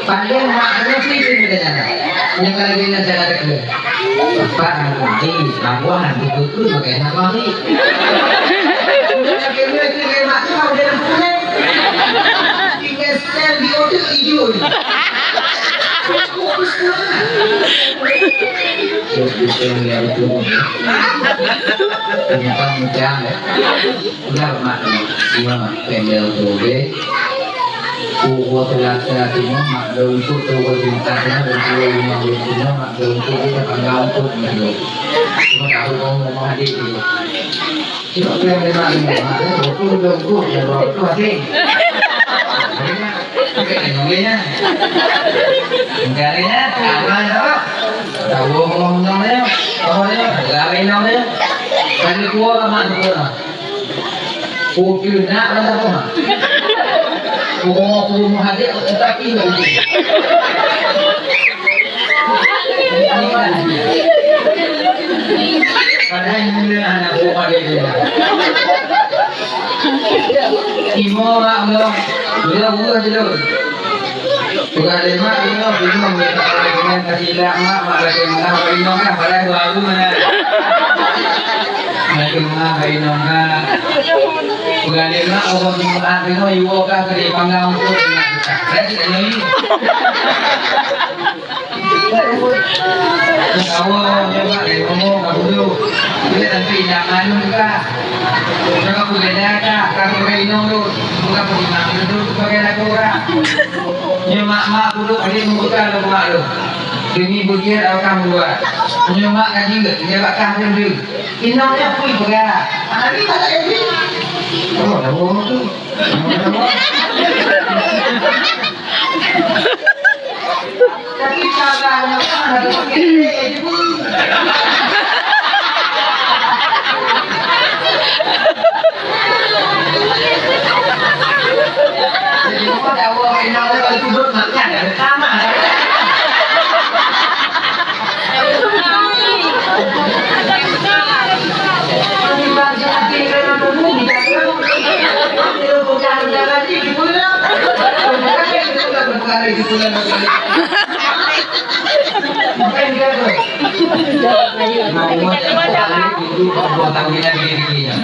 Padahal mak kena sih cerita sana. Yang lagi nak jalan ke. Bapak anak mari, lawan betul-betul pakai anak mari. Udah kena kena mak tu mau jalan pulang. Tinggal setel di otak hijau. Terus bisa lihat itu. Tentang macam ya. Udah mak ni, dia mak pendel tu deh. Pukul selasa tu mak dah untuk tu, pukul Jumat tu mak dah untuk lima belas tu mak dah untuk kita tanggal untuk ni tu. Cuma tahu kau mau hadir tu. Cuma tu yang memang ni mak tu tu dah untuk ya, tu hadir. Oke, yang ni ya. Enggak ni ya, aman tu. Tahu ngomong ni, apa ni? Gawe ni. Kan kuat mak tu. Udah nak lah apa? Bunga-bunga hadir, tapi nggak ada. Padahal mula anak buah dia tu. Imo mak mula, mula buah je tu. Bukan lima, lima, lima, lima, lima, kasih lah mak, mak kasih mana, bagi nong lah, padahal baru mana. Bagi mak, bagi nong lah. Bukan lima, orang Jumat, lima, iwo kah, kena panggang untuk lima juta. Berarti tak jadi. Kawan, coba deh, ngomong, kamu dulu. Dia tapi tidak anu juga. Coba aku beda kah, kamu bagi nong dulu. Bukan bagi mak, dulu sebagai anak orang. Nyoe mak-mak budok adik mubuka lom mak lom. Demi butir awak dua. Nyoe mak ka jeuet, nyoe bak kah deuh-deuh. Inong nyoe pui peugah. Anak ni tak jadi. Oh, dah bohong tu. Dah bohong. Tapi sabar nyoe kan ada pakai. Bukan gaduh. Nah, umat yang tak boleh duduk buat tanggungan diri-dirinya.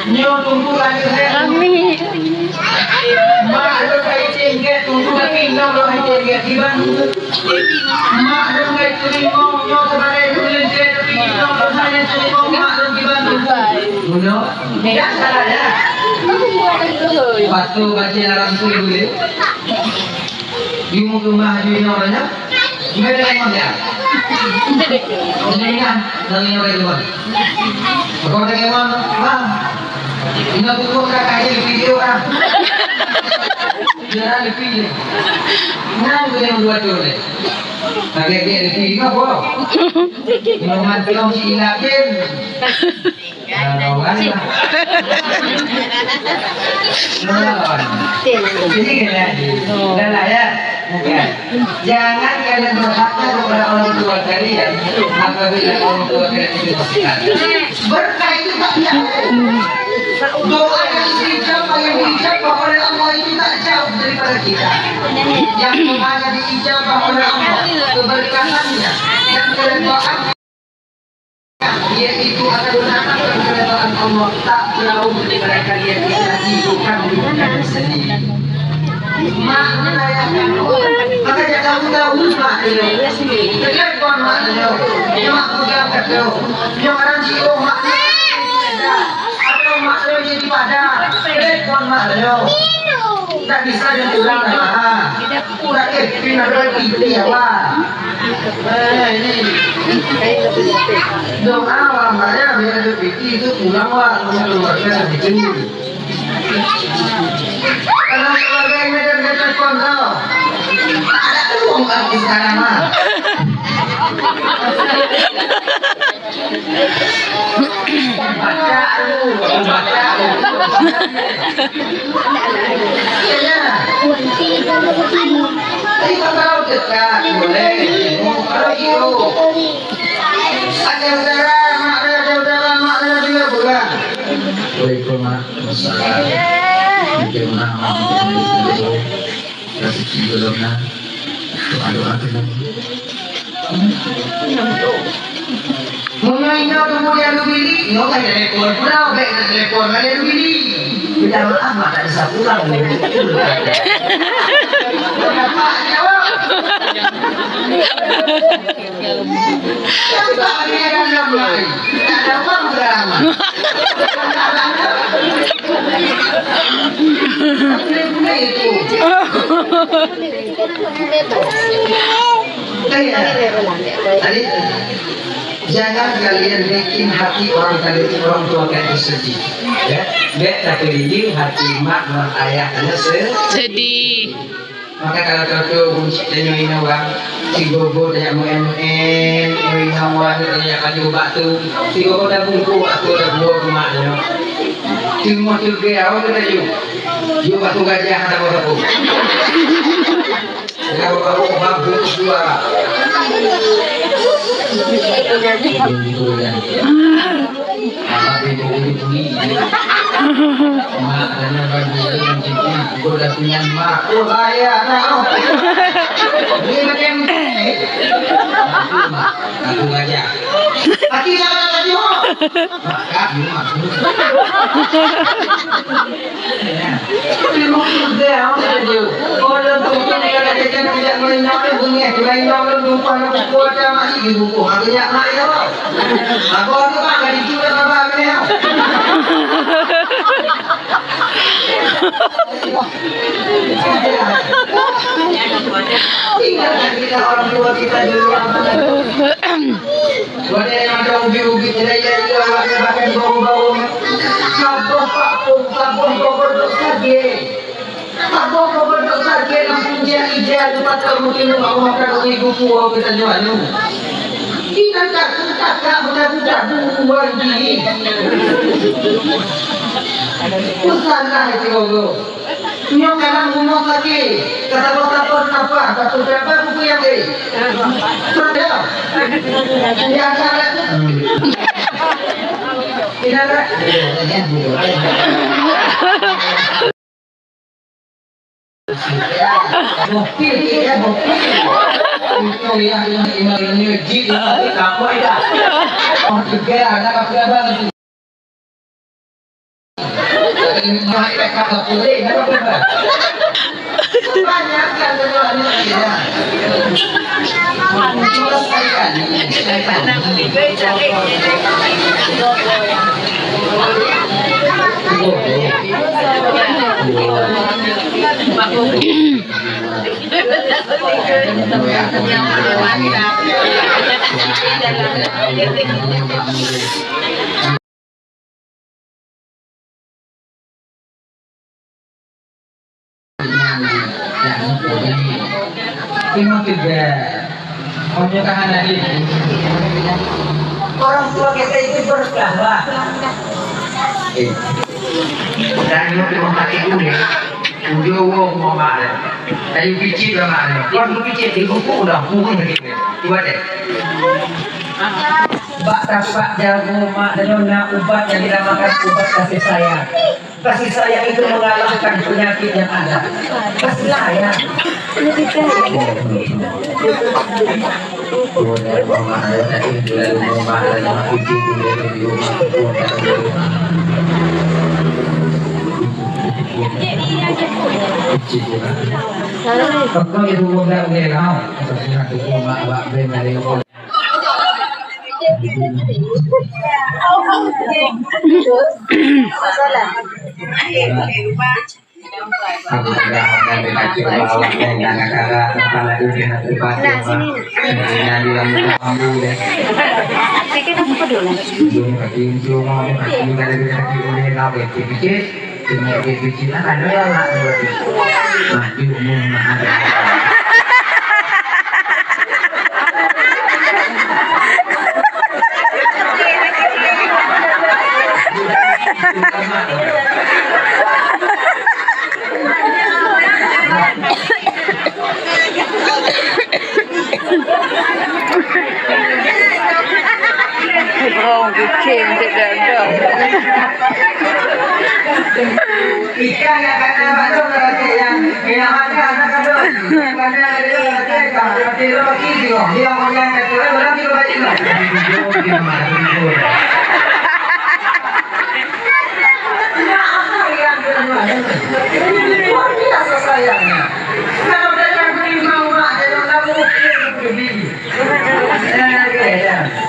Nyoe tunggu lahir saya. Amin. Mak lôn ka item gét tunggu, tapi inong lôn item gét kiban. Mak lôn ka teurimong nyoe sebagai ulôn gét, tapi inong lôn hana teurimong mak lôn kiban tunggu. Bunoe. Ya, salah ya. Patu baca larang tu dulu. Di muka mah di inong nyoe. Ngai dengan dia. Jadi ingat, dari orang tua. Kau dengan, "Bang, ini aku buat kakak aja di video, ah." Dia ada video. Nah, itu yang buat tu, deh. Lagi dia ada video apa? Memang belum si Ilakin. Nah, lawan lah. Lawan. Jadi, kena. Dah lah, ya. Ya. Jangan kalian durhaka kepada orang tua kalian apabila orang tua kalian itu masih ada. Berkah itu tak jauh. Doa yang diucapkan, yang diucapkan oleh Allah itu tak jauh daripada kita. Yang hanya diijabah oleh Allah, keberkahannya dan keredaannya, yaitu akan mendatangkan kerelaan Allah, tak jauh daripada kalian, kita bukan diri kalian sendiri. Mak menanyakan, maka jangan tahu-tahu mak dia. Telepon mak dia. Dia mak pegang kat dia. Dia orang jiôh mak dia. Atau mak dia jadi pada. Telepon mak dia. Tak bisa dia pulang dah. Tak kepin ada lagi beli awak. Eh, ini. Doa awak mak dia biar ada piti itu pulang awak. Punya keluarga itu. Kalau keluarga ini ada telepon tau. Tak ada tu orang aku sekarang mah. Baca tu, baca tu. Iya. Tapi kalau dekat, boleh. Kalau jauh. Ada udara, mak ada udara, mak ada juga pulang. Waalaikumsalam. Minta maaf, minta maaf. Rezeki belum nak. Doa-doa kena. Meunyoe inong tunggu di Alubili, nyoe kan telepon pula, bèk na telepon bak Alubili. Minta maaf, mak tak bisa pulang. Kenapa jawab? Yang tak ada dalam lain. Tak ada uang dalam. Boleh-boleh itu. Tadi, jangan kalian bikin hati orang kalian, orang tua kalian sedih. Ya, bèk tapeulinjing hati mak ngon ayah kalian se- Sedih. Maka kalau contoh buncit tanyoe inong wah, si gogo tanyoe meu'en-meu'en, inong wah tanyoe baju bak tu, si gogo dah bungkôh bak tu, dah buah keu mak tanyoe. Teuma teuga awak tu dah ju. Ju bak tu gajah dah buah tu. Dah buah tu bagus dua. Mak, dan abang dulu yang cuti, gua dah punya mak. Oh, bahaya, nah. Ni macam ni. Aku aja. Aki sama tadi, oh. Mak, kak, ni mak. Ingatlah kita orang tua kita dulu. Wadah nyang ada ubit-ubit, nilai-nilai awaknyan bahkan bau-bau. Saboh pakong, saboh bobot dok sagé. Saboh bobot dok sagé lam punjéh ija, teumpat kamoe keuneuk awak ka dok ibu puwoe geutanyoe anu. Kita takut kakak budak-budak duluan diri. Pesan lah itu, Bang. Nyoe kalang bumoe sakét, ka saboh-saboh nafah, ka peugah buku nyang, eh. Peugah. Nyang salah tu. Bopi, ya, bopi. Itu ya, yang ini jik, ini apa ya? Oh, tiga, ada apa, Bang? Orang tua kita itu berkah, Bah. Eh. Dan nyoe di rumah sakit tu ni, udah wo rumah mak dia. Tadi picit lah mak dia. Kau tu picit di buku dah, buku sakit dia. Cuba deh. Bak tapak jago mak dan na ubat yang dinamakan ubat kasih sayang. Kasih sayang itu mengalahkan penyakit yang ada. Kasih sayang. Orang kucing tidak ada. Ikan yang kata batuk, yang, yang ada, ada kata. Kata dia, kata dia, kata dia, kata dia, orang yang kata, orang dia baca. Luar biasa sayangnya. Kalau datang ke rumah, rumah, dia tak mungkin berdiri.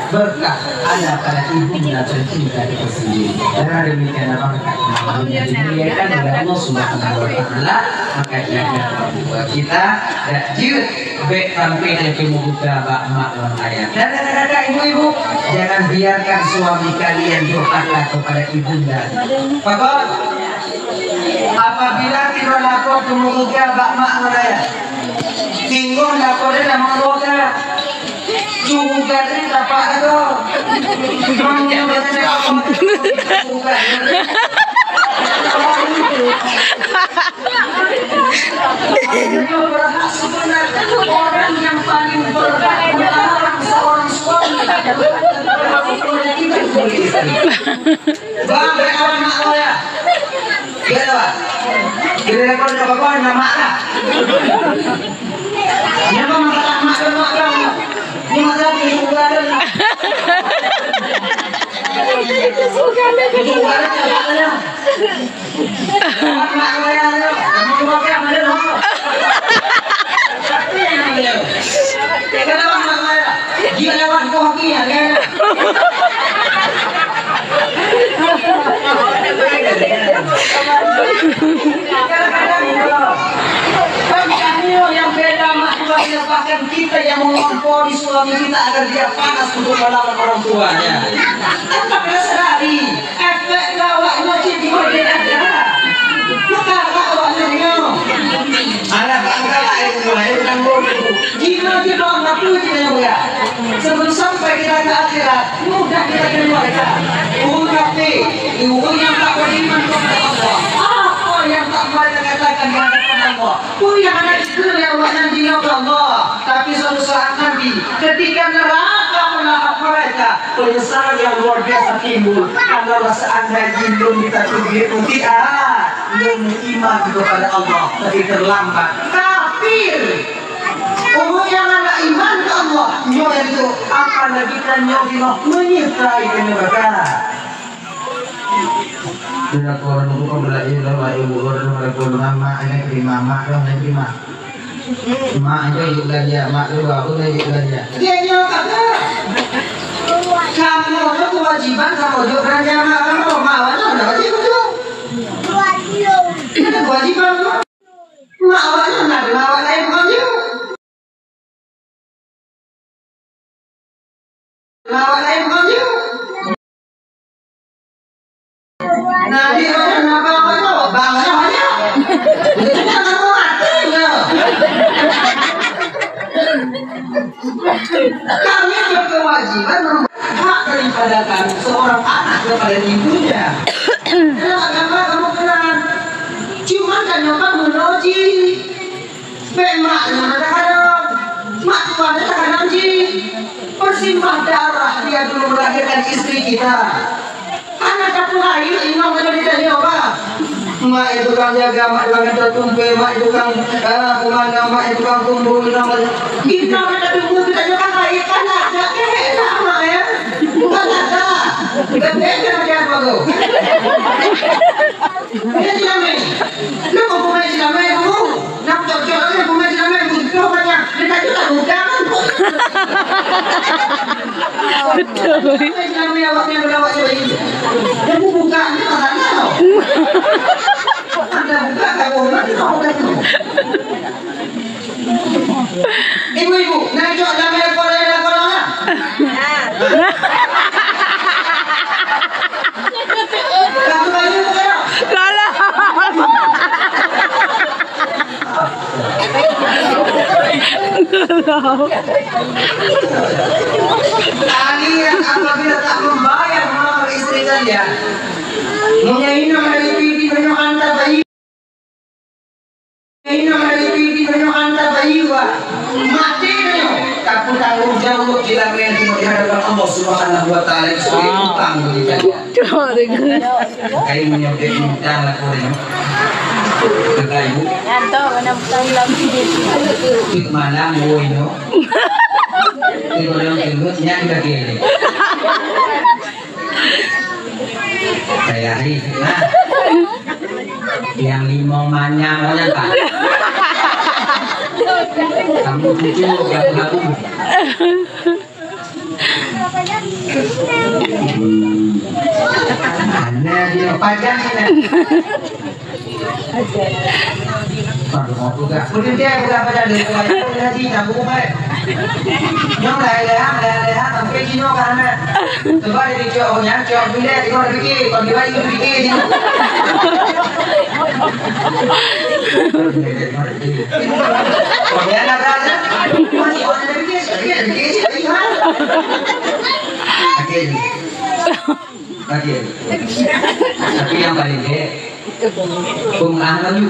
Berkah ada pada ibunda tercinta kita sendiri. Dengan demikian, berkat yang dimuliakan oleh Allah Subhanahu wa Taala, maka jaga orang tua kita, dan jeuet bèk sampai teumeuguna bak mak ngon ayah. Dan kakak-kakak, ibu-ibu, jangan biarkan suami kalian durhaka kepada ibunda. Pakon? Apabila tiba lakoe teumeuguna bak mak ngon ayah, tinggoh lakoe nyan lam dosa. Cuba tadi tapak tu. Memang dia berkata apa? Cuba. Orang yang paling berhak melarang seorang suami. Bang, orang mak saya. Dia lewat. Dia lewat, dia apa, nama lah. Dia apa, masalah mak dan mak kan? Ini masalah di surga dan Kadang-kadang, Bang, kami yang beda mak tua, bahkan kita yang mengompori suami kita agar dia panas untuk melawan orang tuanya. Tanpa kita sadari, efek gawat nyoe cit di bagian akhera. Maka awak nyoe. Alah, bangga lah, eh, semua, eh, bukan bodoh. Jinoe jinoe, ngaku jinoe, ya. Sebelum sampai kita ke akhirat, mudah kita keluarkan. Ureueng kafé, ureueng nyang tak beriman kepada Allah, apa yang tak mereka katakan di hadapan Allah? Peue nyang hana jikheun lé awaknyan jinoe keu Allah, tapi suatu saat nanti, ketika neraka melahap mereka, Penyesalan yang luar biasa timbul karena rasa anda jih lôn mita teubiet mungkin, ah, lôn iman kepada Allah, tapi terlambat. Kafir. Ureueng nyang hana iman keu Allah, nyoe itu akan lagi tanyoe jinoe meunyeusai keu nuraka. Bila korang buka mulai lama ibu orang mereka nama ini terima mak dong, ini terima. Mak itu yuk belanja, mak dua pun yuk belanja. Dia nyoe kata. Kamu itu kewajiban kamu juga belanja mak kamu, mak awak tu ada wajib tu. Itu kewajiban tu. Mak awak tu nak mak awak lain bukan you. Mak awak lain bukan you. Nah, dia orang nak apa awak tu? Bang awak banyak. Dia tak nak buat, dia. Kami berkewajiban hak daripada kami seorang anak kepada ibunya. Dalam agama kamu kenal. Cuma kan nyoba menuji. Bèk mak nyan takadang. Mak tuan takadang jih. Bersimbah darah dia dulu melahirkan istri kita. Hana tapeuhai inong keuneuk ditanyoe, bah. Mak itu tukang jaga, mak tukang gantoe tumpée, mak itu tukang, ah, peumandang, mak itu tukang kumbung, inong. Inong keuneuk tunggu kita juga hai, kan ada, eh, enak mak, ya. Kan ada. Bèk, bèk, bèk, bèk, bèk. Dia tidak main. Lu mau pemain tidak main, kamu? Nak cocok aja pemain tidak main, butuh banyak. Dia tak juga buka kan? Betul. Pemain tidak main, awak yang berawak je lagi. Dia buka, dia tak tahu. Anda buka, tak boleh, tak boleh. Ibu-ibu, nak cok damé lakoe, lakoe lah. Kalah. Kalian apabila tak membayar mahar istri kalian, meunyo inong dari pidi meunyo hantar bayi. Inong dari pidi meunyo hantar bayi, wah, maté meunyo, tapeutanggong jaweueb di lamin di hadapan Allah Subhanahu wa Taala sebagai utang bagi kalian. Kain meunyo dek utang lakoe nyoe. Kata ibu. Nyan tu, mana utang lagi. Tik malam, woi, nyoe. Tik malam, nyan kaki. Saya hari. Nah. Yang lima manyang orang tak. Kamu tujuh, kamu labu. Hanya dia pajak ni. Aduh, mau buka. Udah dia buka pada dia. Lagi tak buka. Nyong dah ya, dah ya, sampai sini kan. Sebab dia cok punya, cok bila dia fikir, kalau dia fikir dia. Kalau dia nak berada, masih orang dia fikir, dia fikir, dia fikir. Okey. Okey. Tapi yang paling dia, pengah lalu.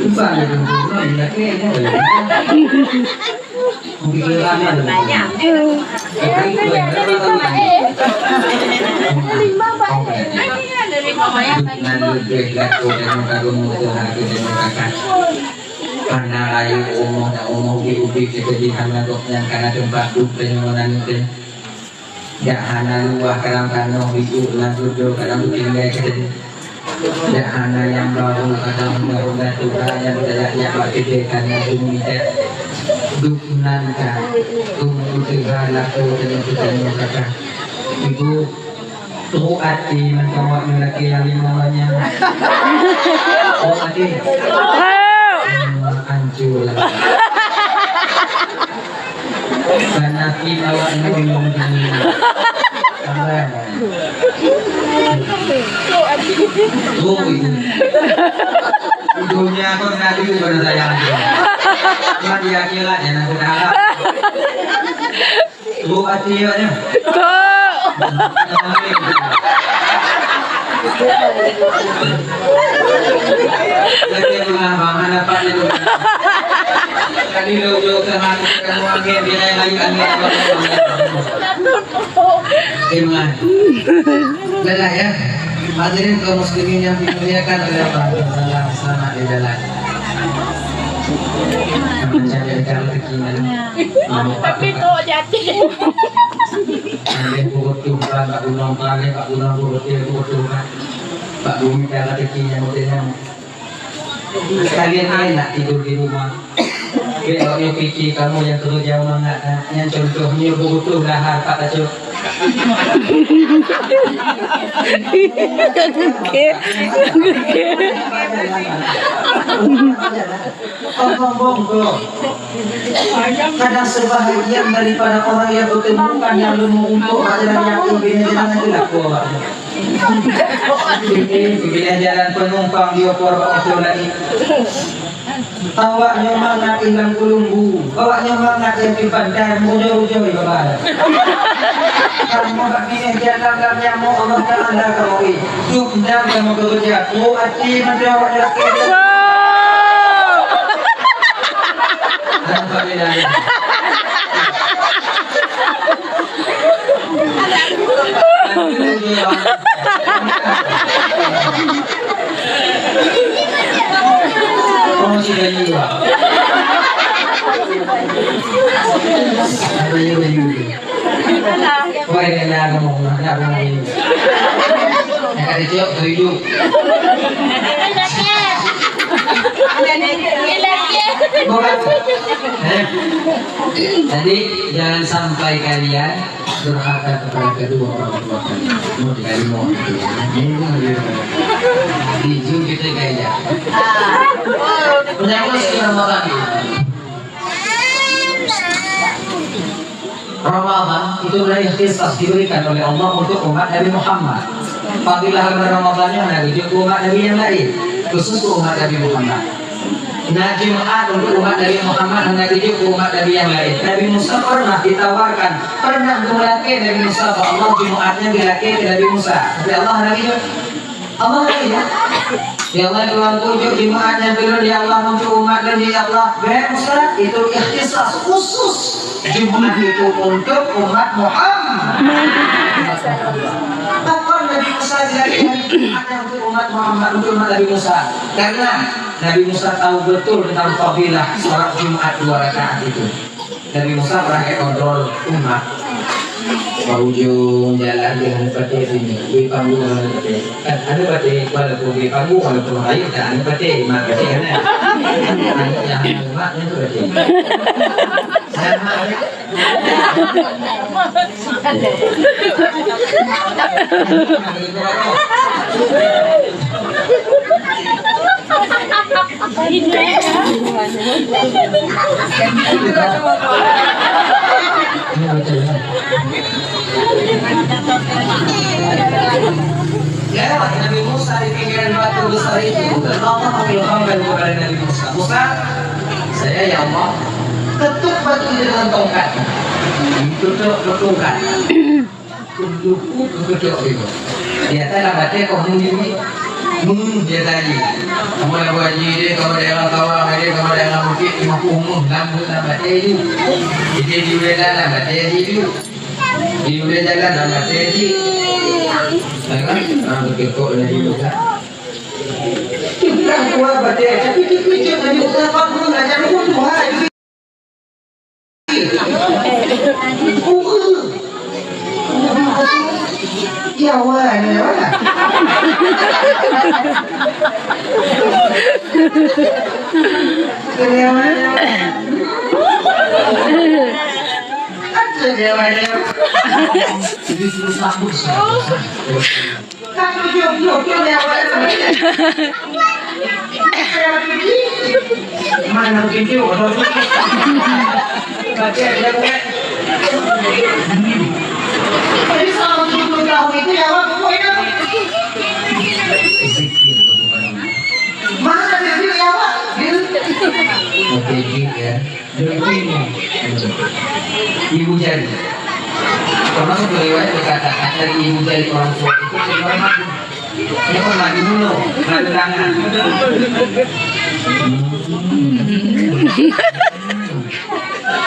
Bukan dia pun, dia laki dia. Mungkin dia lama lalu. Tapi itu yang Lalu deh laku dengan kagum muka hati dengan kakak. Hana rayeuk umoh dan umoh ubit-ubit keuteubihan gobnyan kana teumpat duek deungon aneuk teuh. Jak hana luwah kadang tanoh bisu na geudo kadang beutinggai keudeh. Jak hana nyang barô kadang huda-huda tuha nyang tajak-jak bak keudeh kana geumitek. Duek nan ka, geumeuteuha lakoe deungon teutanyoe kakak. Ibu, Trok até mantong awak nyoe lakée nyang limong nyan. Trok até. Hancô lah. Panakin awak nyoe limong nyan. Sabar. Trok itu. Dunia pun nak dulu pada sayang. Cuma di akhirat ya nak berharap. Trok até awaknyan. Trok. Lagi mengapa? Mana dapat itu? Tadi lo udah ke hati kamu angin, dia yang lain angin. Terima. Lelah ya. Hadirin kaum muslimin yang dimuliakan oleh Allah, selamat di jalan. Mencari rezeki. Tapi tu jadi. Ambil buku tu, bukan bak gunung, bukan bak gunung, buku tu, buku tu, kan. Bak bumi, cara rezeki yang udah nyamuk. Sekalian enak tidur di rumah. Bèk awak nyoe pike kamoe nyang keureuja mangat, ha. Nyan contoh nyoe beubutoh lahar Pak Tacok. Geukheun, geukheun. Sombong kok. Kadang sebahagian daripada orang yang bertemukan yang leumo untuk bak jalan yakin, bina jalan itu laku awak. Bila jalan penumpang di opor bak motor lagi. Awak nyoe mangat ilang kulumbu, awak nyoe mangat yang di pantai, mujur-ujur di bawah. Kamu bak binéh jalan lam nyamuk Allah Taala kamoe. Dup ndam kamoe bekerja, ku ati mantong awak lelaki. Alhamdulillah. Oh, si bayu, ah. Bayu, bayu. Wah, ini nak ngomong, nak ngomong ini. Nak ada jawab, bayu. Bukan. Eh? Jadi, jangan sampai kalian durhaka kepada kedua orang tua kalian. Mau dikali mau. Ini pun lebih berat. Di Zoom kita gaya. Menyambut si Ramadan. Ramadan itu adalah ikhtisas diberikan oleh Allah untuk umat Nabi Muhammad. Fadilah Ramadan yang ada di umat Nabi yang lain, khusus umat Nabi Muhammad. Nah, Jumat untuk umat Nabi Muhammad hana tuju keu umat Nabi nyang laén. Nabi Musa pernah ditawarkan, pernah geulakée Nabi Musa bak Allah, Jumat nyan geulakée keu Nabi Musa. Tapi Allah hana tuju. Allah hana tuju. Ya Allah, Tuhanku, jok Jumat nyan keu lôn, ya Allah, untuk umat lôn, ya Allah. Bèk Musa, itu ikhtisas khusus. Jumat itu untuk umat Muhammad. Bahkan Nabi Musa geulakée Jumat nyan untuk umat Muhammad, untuk umat Nabi Musa. Karena Nabi Musa tahu betul tentang fadilah salat Jumat dua rakaat itu. Nabi Musa pernah kayak kontrol umat. Di ujung jalan dia ada patéh sini, di panggung ada patéh. Kan ada patéh, walaupun di panggung, walaupun lain, tak ada patéh, mak patéh kan, eh? Anak yang ada mak, dia tu patéh. Saya mak, Ya, Nabi Musa di pinggiran batu besar itu, dan Allah mengilhamkan kepada Nabi Musa, "Musa, saya, ya Allah, ketuk batu itu dengan tongkat." Ditutuk, ketukkan. Ketuk, ketuk itu. Di atas lam batée kok mumi. Mumi dia tadi. Kamu dah buat haji dia, kamu daerah Tawang dia, kamu daerah Bukit, lima puluh mumi lam, lam batée itu. Jadi di wilayah lam batée itu. Di wilayah jalan lam batée itu. Ya kan? Ah, betul kok lagi tu kan. Kita kuat batée, tapi kita kejut lagi, kenapa belum nak jadi Tuhan? Ya, wah, ni, wah. Ada dia, wah, dia. Jadi, terus sambung, sambung. Mana begitu? Jadi, selama tujuh puluh tahun itu ya, Pak, pokoknya. Mana dia, ya, Pak? Dia. Oke, ya. Ibu jari. Termasuk riwayat dikatakan dari ibu jari orang tua itu sehingga mati. Dia pernah dibunuh, kena tendangan.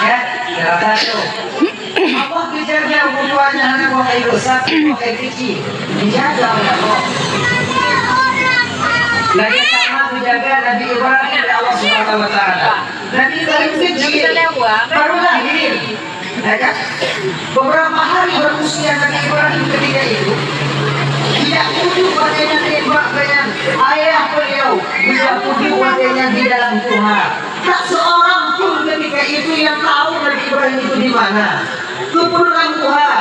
Ya, rata tu. Allah geujaga bubuhannya hana bukai dosa, bukai kecil. Dijaga oleh Allah. Lagi sama dijaga Nabi Ibrahim oleh Allah Subhanahu wa Taala. Nabi Ibrahim kecil, baru lahir. Ya kan? Beberapa hari berusia Nabi Ibrahim ketika itu, tidak kudu watèe nyan tembak, ayah beliau, tidak kudu watèe nyan di dalam tuha. Tak seorang pun ketika itu yang tahu Nabi Ibrahim itu di mana. Keupeue lam tuha.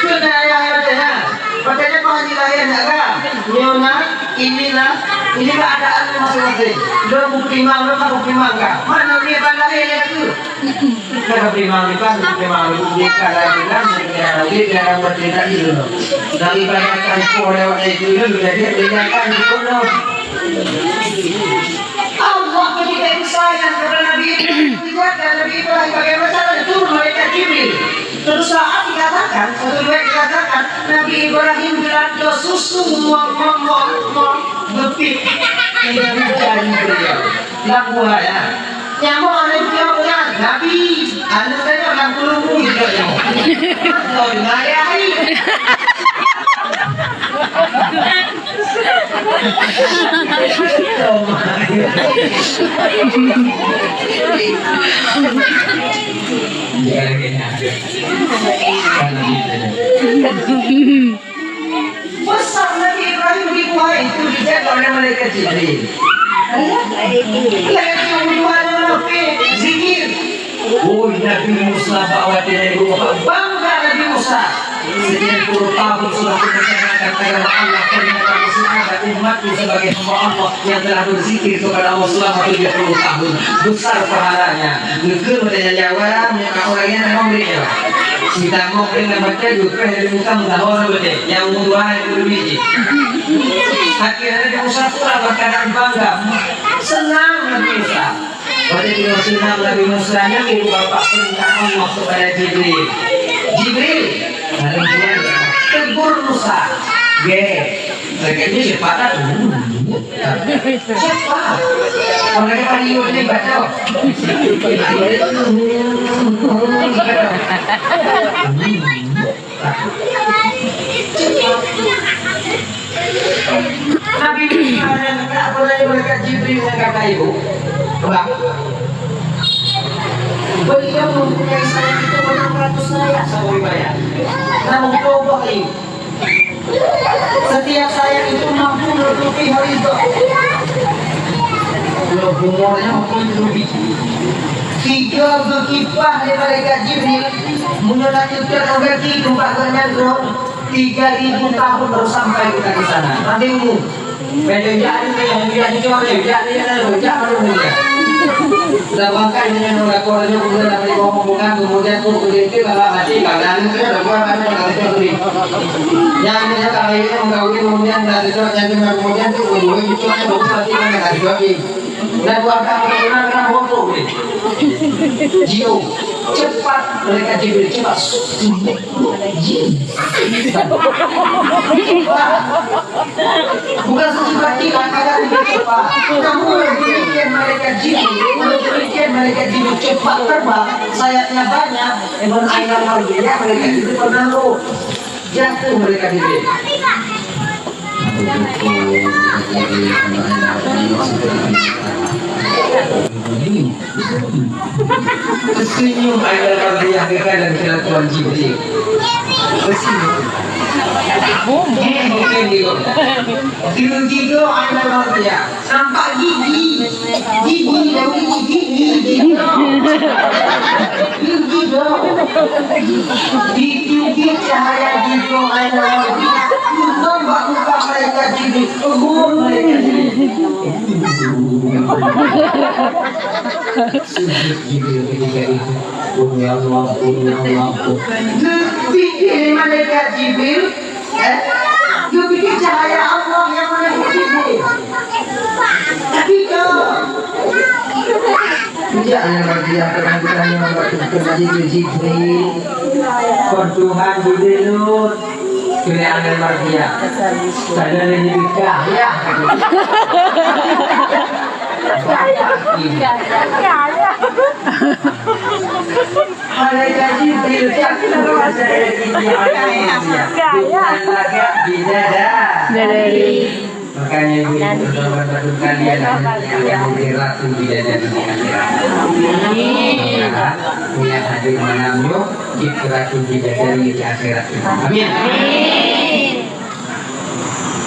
Keu ayah watèe nyan. Watèe nyan kok hana lahé aneuk ka. Nyoe na, inilah, inilah keadaan masing-masing. Lôn bukti mang, lôn ka bukti mang ka. Mana dia ban lahé lé tu? Ka bukti mang ni kan, bukti mang ni. Dia ka lahé kan, dia ka lahé, dia ka bukti lagi dulu. Daripada kan poh lewat itu dulu, jadi dia kan dulu. Allah ketika itu sayang kepada Nabi Ibrahim, menjaga Nabi Ibrahim, bagaimana caranya? Turun malaikat Jibril. Suatu saat dikatakan, suatu riwayat dikatakan, Nabi Ibrahim dilando susu, muang, muang, muang, muang, geupiep di jari beliau. Lam buah, ya. Nyamuk aneuk beliau, ya. Nabi, aneuk saya lam kulungu, gitu, nyamuk. Kau dengar, ya, hari. Besar Nabi Ibrahim di gua itu dijaga oleh malaikat Jibril. Malaikat Jibril, zikir. Oh, Nabi Musa bak watèe nyan, bangga Nabi Musa. Sekian puluh tahun sudah mempertahankan agama Allah, ternyata masih ada umatku sebagai hamba Allah yang telah berzikir kepada Allah selama tujuh puluh tahun. Besar pahalanya. Geukheun watèe nyan Jawa, meunyoe ka ureueng nyan hana murit nyan. Sita moh ureueng nyan baca, geukheun dari Musa, Musa ho na beutôi. Nyang umur dua, nyang umur dua biji. Akhirnya Nabi Musa pula berkeadaan bangga. Senang Nabi Musa. Watèe nyoe seunang Nabi Musa nyan, ibu bapak perintah Allah kepada Jibril. Jibril, lalu dia tegur Musa. Gé, lagèe nyoe cepat dah. Cepat. Orang kata tadi, oh, ini baca. Nabi Musa nyan ka beuraya malaikat Jibril nyan ka kayém. Bang. Beliau mempunyai sayap itu enam ratus sayap, satu riwayat. Namun, coba ini. Setiap sayap itu mampu menutupi horizon. Loh, umurnya mampu menutupi. Tiga geukipah lé malaikat Jibril, meunyoe na teuka berarti teumpat gobnyan droe, tiga ribu tahun baru sampai kita ke sana. Nanti umur. Beda jak ni, yang dia ni, dia ni, dia ni, dia ni. Sudah bangkai dengan orang tua dia, kemudian dari rombongan, kemudian tu, kemudian itu, kalau mati, kalau dah ni, dia dah buat, ada orang tua ni. Yang dia tak lain, orang kahwin, kemudian dah cocok, yang dia kemudian tu, kemudian itu, ada orang mati, kan, dah cocok ni. Dan buat apa, orang, orang bodoh ni. Jio, cepat mereka Jibril, cepat. Jin. Bukan seperti mengatakan dia cepat. Namun demikian mereka Jibril, demikian mereka Jibril cepat terbang, sayapnya banyak, namun aina marjia mereka Jibril pernah roh. Jatuh mereka Jibril. Tersenyum Ainul Mardiah keukai dan kelakuan Jibril. Tersenyum. Gigi, gigi, gigi. Gigi, gigi Ainul Mardiah. Nampak gigi. Gigi, gigi, gigi, gigi. Gigi, gigi. Dituju cahaya gigi Ainul Mardiah. Untung bak muka malaikat Jibril. Umur malaikat Jibril. Sujud Jibril ketika itu. Qul ya Allah, qul ya Allah, qul. Geupike malaikat Jibril, eh, geupike cahaya Allah nyang meunyoe Jibril. Tapi kok, sejak Ainul Mardiah, kadang-kadang nyang buat Jibril, Jibril, kon Tuhan Jibril, Keuneuk Ainul Mardiah. Sana lagi nikah, ya. Gaya. Malaikat Jibril jatuh ke atas gigi Maryam. Gaya. Lagak bidadari. Makanya ibu-ibu, saudara-saudara sekalian, akan menjadi ratu bidadari di akhirat. Maka, yang hadir malam nyoe, cit ratu bidadari di akhirat. Amin.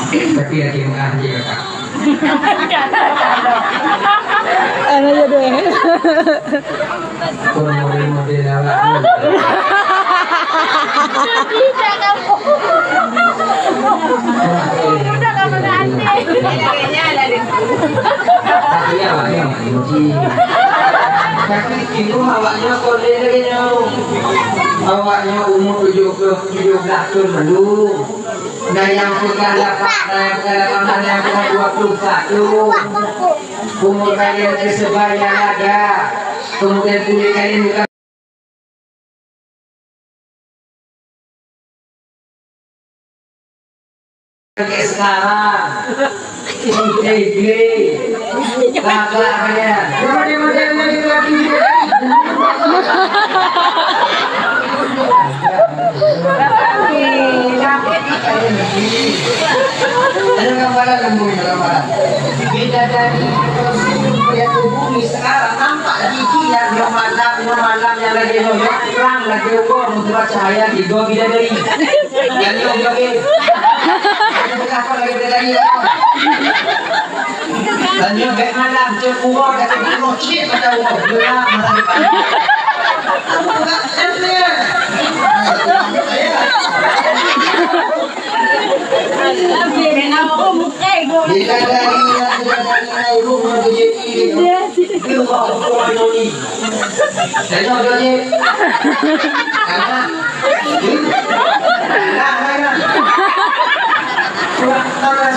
Tapi lagi mengah je, Kak. Anak ya deh. Pun model-model awak tu. Tapi awaknya emosi. Tapi itu awaknya kode lagi jauh. Awaknya umur tujuh belas, tujuh belas tahun baru. Dan yang peugah lapan, dan yang peugah lapan, dan yang peugah dua puluh satu. Umur kalian tersebar yang ada. Kemudian kulit kalian bukan sekarang. Ide-ide. Lagak kalian. Cuma dia model-model lagi. Ada gambaran, ada gambaran. Bidadari itu bumi sekarang nampak gigi yang malam, malam yang lagi nyoe, terang lagi ukur, mudah cahaya tiga bidadari. Dan nyoe joget. Kenapa lagi bidadari? Dan nyoe bek malam, cek uroe, dak keunoe cit mata uroe. Gelap masa depan. Bidadari, bidadari, bidadari, bidadari. Tengok dia ni. Karena, hmm? Karena, karena. Kurang sama,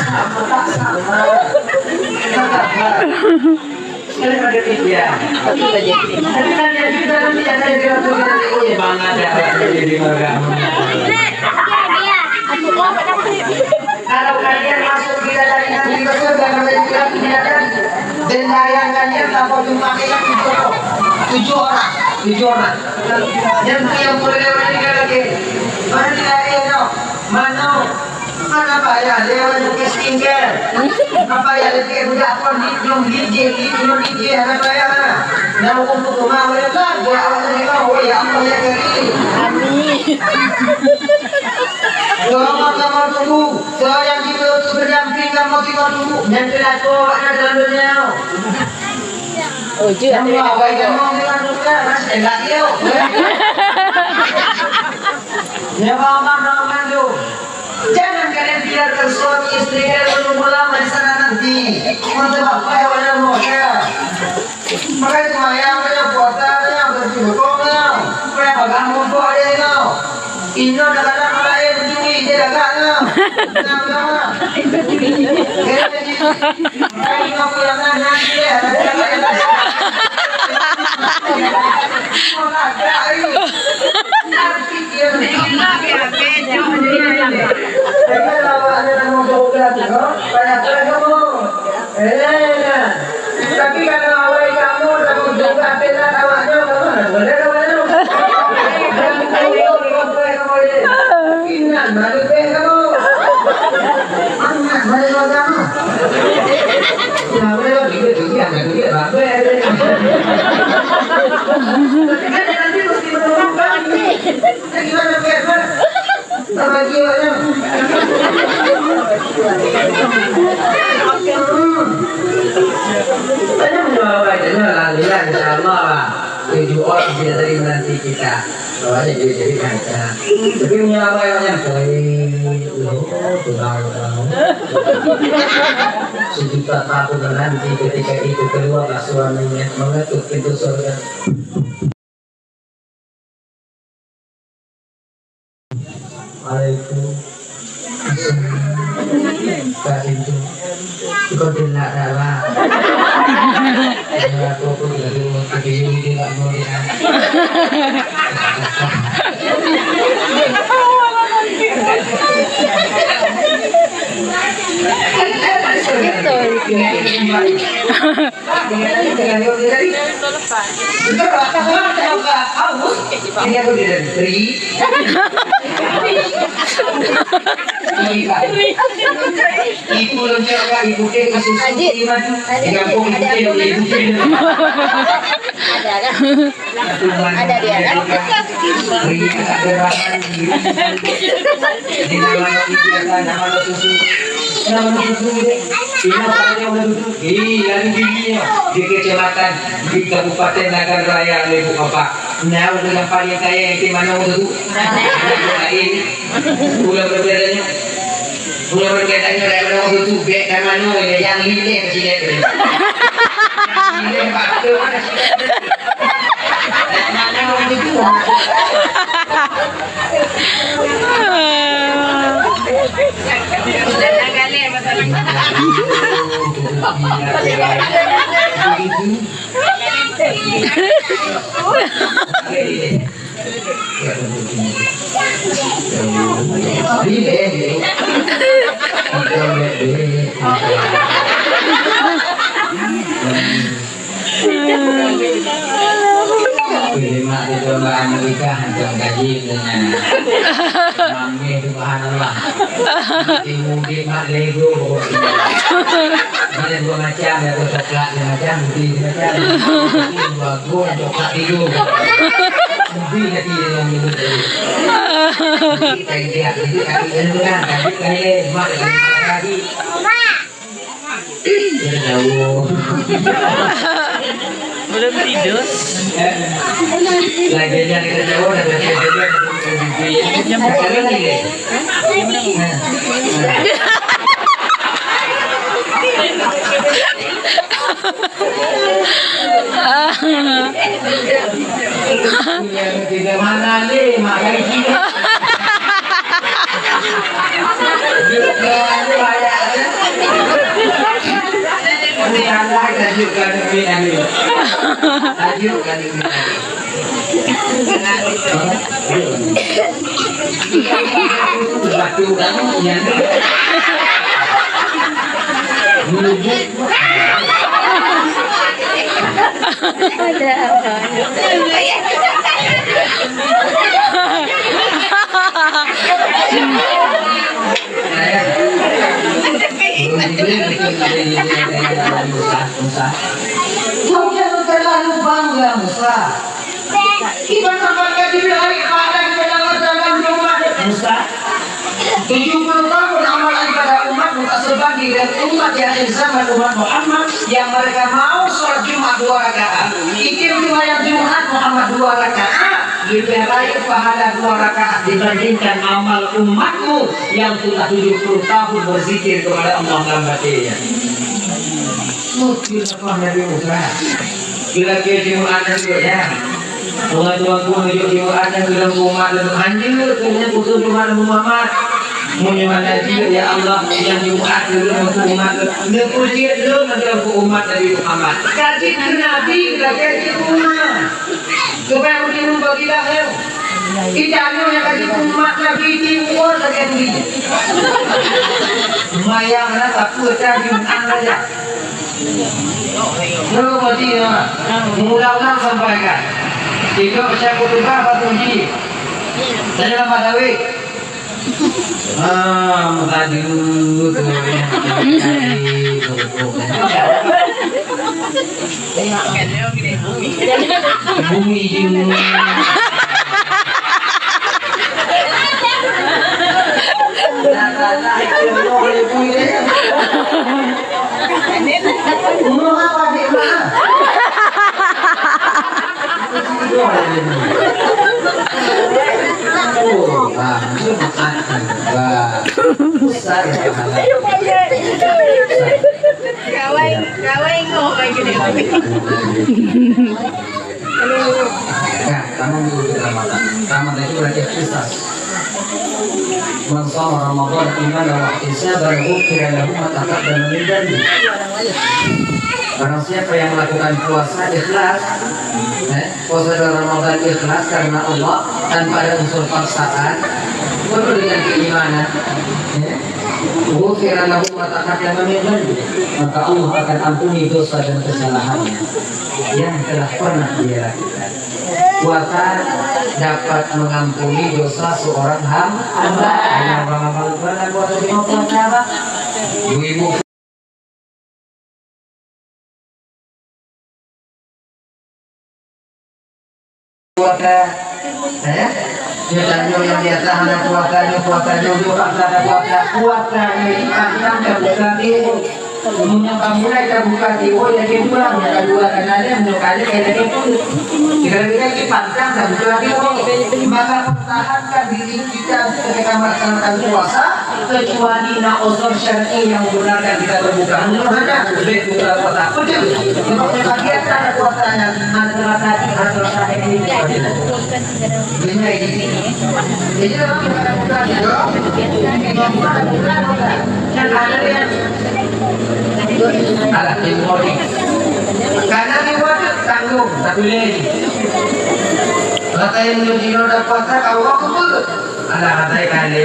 tak sama. Tetap, Pak. Sekali pada tiga. Tapi kan dia juga nanti ada yang kira-kira, oh, ya, bang, ada. Jadi, bang, ada. Kalau kalian masuk bidadari nanti ke surga, kalau tidak bidadari, dan layang kalian tanpa jumpa kalian tujuh orang. Tujuh orang. Tujuh orang. Dan yang boleh lewat tiga lagi. Mana tidak ada, no? Mana? Mana payah lewat ke skincare? Apa yang lebih budak pun di, di, di, di, di, di, di, apa payah? Nah, untuk rumah, boleh lah. Buat awak tadi, oh, ya Allah, ya Karim. Amin. Doa kamu tunggu. Soal yang kita untuk berdamping kamu tiga dulu. Yang kena tu awak nak dalam dunia. Oh, je. Yang bawa bayi kamu dengan dunia, masih enak dia. Nyawa Allah dalam mandum. Jangan kalian biarkan suami istri kalian menunggu lama di sana nanti. Untuk apa yang ada mau ya? Mereka itu maya, mereka puasa, mereka bersyukur, mereka beragama, mereka ada yang tahu. Inna dalam air berduri, dia dah tak tahu. Nah, nah. Inna pulang nanti ya. Tapi kalau awai kamoe, kamoe juga bela awaknyoe, kamoe hana boleh kamoe. Inan malu beh kamoe. Amat malu kamoe. Nah, boleh lah, tiga, tiga, anak tiga, rapat. Tapi kan nanti mesti menurunkan. Kita gimana, Pak? Sama jiwanya. Banyak mendoakan, insya Allah, insya Allah. Tujuh orang bidadari menanti kita. Doanya jadi, jadi lancar. Tapi punya apa yang nyampe? Oh, Tuhan, Tuhan. Sejuta tahun menanti, ketika itu keluarlah suaminya mengetuk pintu surga. Waalaikumsalam. Kak Sintu. Kau tu nak salah. Ya, aku pun gaduh, tapi dia nak mau dia. Betul. Ibu loncat, Kak, ibu teh, ibu susu, Adik. Ibu madu. Adik. Di kampung ibu teh, ibu teh. Ada, kan? Ada dia, kan? Beri anak dermawan. Di nama Nabi biasa, nama susu. Nama susu deh. Ini apa dia udah duduk? Ih, lalu dirinya di kecamatan, di Kabupaten Nagan Raya, Lubuk Bapak. Nah, udah yang paling kaya yang di mana udah tu? Lain. Udah berbedanya. Udah berbedanya, udah, udah, udah tu, bek dan mana, udah yang lilih ke sini. Lilih bak tu, mana sini? Mana udah tu? Wih, mak di domba Amerika hantom gaji dengan mameh, subhanallah. Di mudik mak lego pokoknya. Ada dua macam, ada coklat dua macam, putih dua macam. Putih dua go, coklat tiga. Putih lagi dalam mulut. Putih kain dia, jadi kaki dia kan, kaki kain, mak lagi. Belum tidur. Lagi jangan kita jauh, dah biasa dia. Sekarang ni. Di mana ni, mak kali sini? Dia ni banyak. Ini anak tajuk kan ni, ni. Tajuk kan ni. Batu kamu yang Kamu jangan terlalu bangga, Musa. Iban sahabat Jibril hari pada kita dalam, dalam rumah Musa. Tujuh puluh tahun amal ibadah umatmu tak sebanding dengan umat di akhir zaman, umat Muhammad, yang mereka mau sholat Jumat dua rakaat. Itu riwayat Jumat Muhammad dua rakaat lebih baik pahala dua rakaat dibandingkan amal umatmu yang sudah tujuh puluh tahun berzikir kepada Allah dalam batinnya. Mungkin apa Nabi Musa? Kira-kira Jumat nanti ya. Orang tua ku nunjuk Jumat dan bilang umat dan anjir, kena khusus Jumat dan Muhammad. Menyumbang nanti ya Allah, yang Jumat dulu untuk umat. Lepas dia dulu nanti untuk umat Nabi Muhammad. Kaji Nabi lagi di rumah. Supaya mungkin bagi lahir. Kita anu yang kaji umat Nabi di luar lagi di. Mayang lah tak pun kaji umat saja. Terus mati ya. Mula-mula sampaikan. Tiga saya khutbah batu ji. Saya nama David. Ah, mengadu tu. Bumi je. Kawai, kawai ngoh lagi dia. Nah, kamu dulu di Ramadan. Ramadan itu berarti kisah. Man shama Ramadan imanan wa ihtisaban ghufira lahu ma taqaddama min dhanbi. Barang siapa yang melakukan puasa ikhlas, eh, puasa Ramadan ikhlas karena Allah tanpa ada unsur paksaan, penuh dengan keimanan, eh, Ghufira lahu ma taqaddama min dhanbi, maka Allah akan ampuni dosa dan kesalahannya yang telah pernah dia lakukan. Puasa dapat mengampuni dosa seorang ham-, hamba. Hanya orang amal ibadah puasa, cuma puasa apa? Ibu-ibu puasa, ya. Nyoe tanyoe nyang biasa hana puasa, nyoe puasa, nyoe, nyoe paksa ada puasa. Puasa nyoe dipaksa ada buka tiwöh. Meunyoe ka mulai tabuka tiwöh, ya, dia pulang, ya, ka dua, ka enam, ya, meunyoe ka lhèe, ya, dia pun. Kita bilang dipaksa ada buka tiwöh. Maka pertahankan diri kita ketika melaksanakan puasa, kecuali na uzur syar'i yang membenarkan kita berbuka. Menurut saya, baik buka puasa. Betul. Sebab sebagian ada puasanya, ada terasa, ada terasa ini. Ini, ini. Jadi, orang buka puasa, ya. Yang ada yang Alah, ilmu ni. Karena ilmu tu tanggung, tak boleh. Kata yang menurut Cina dah puasa, kau apa? Alah, kata yang kali.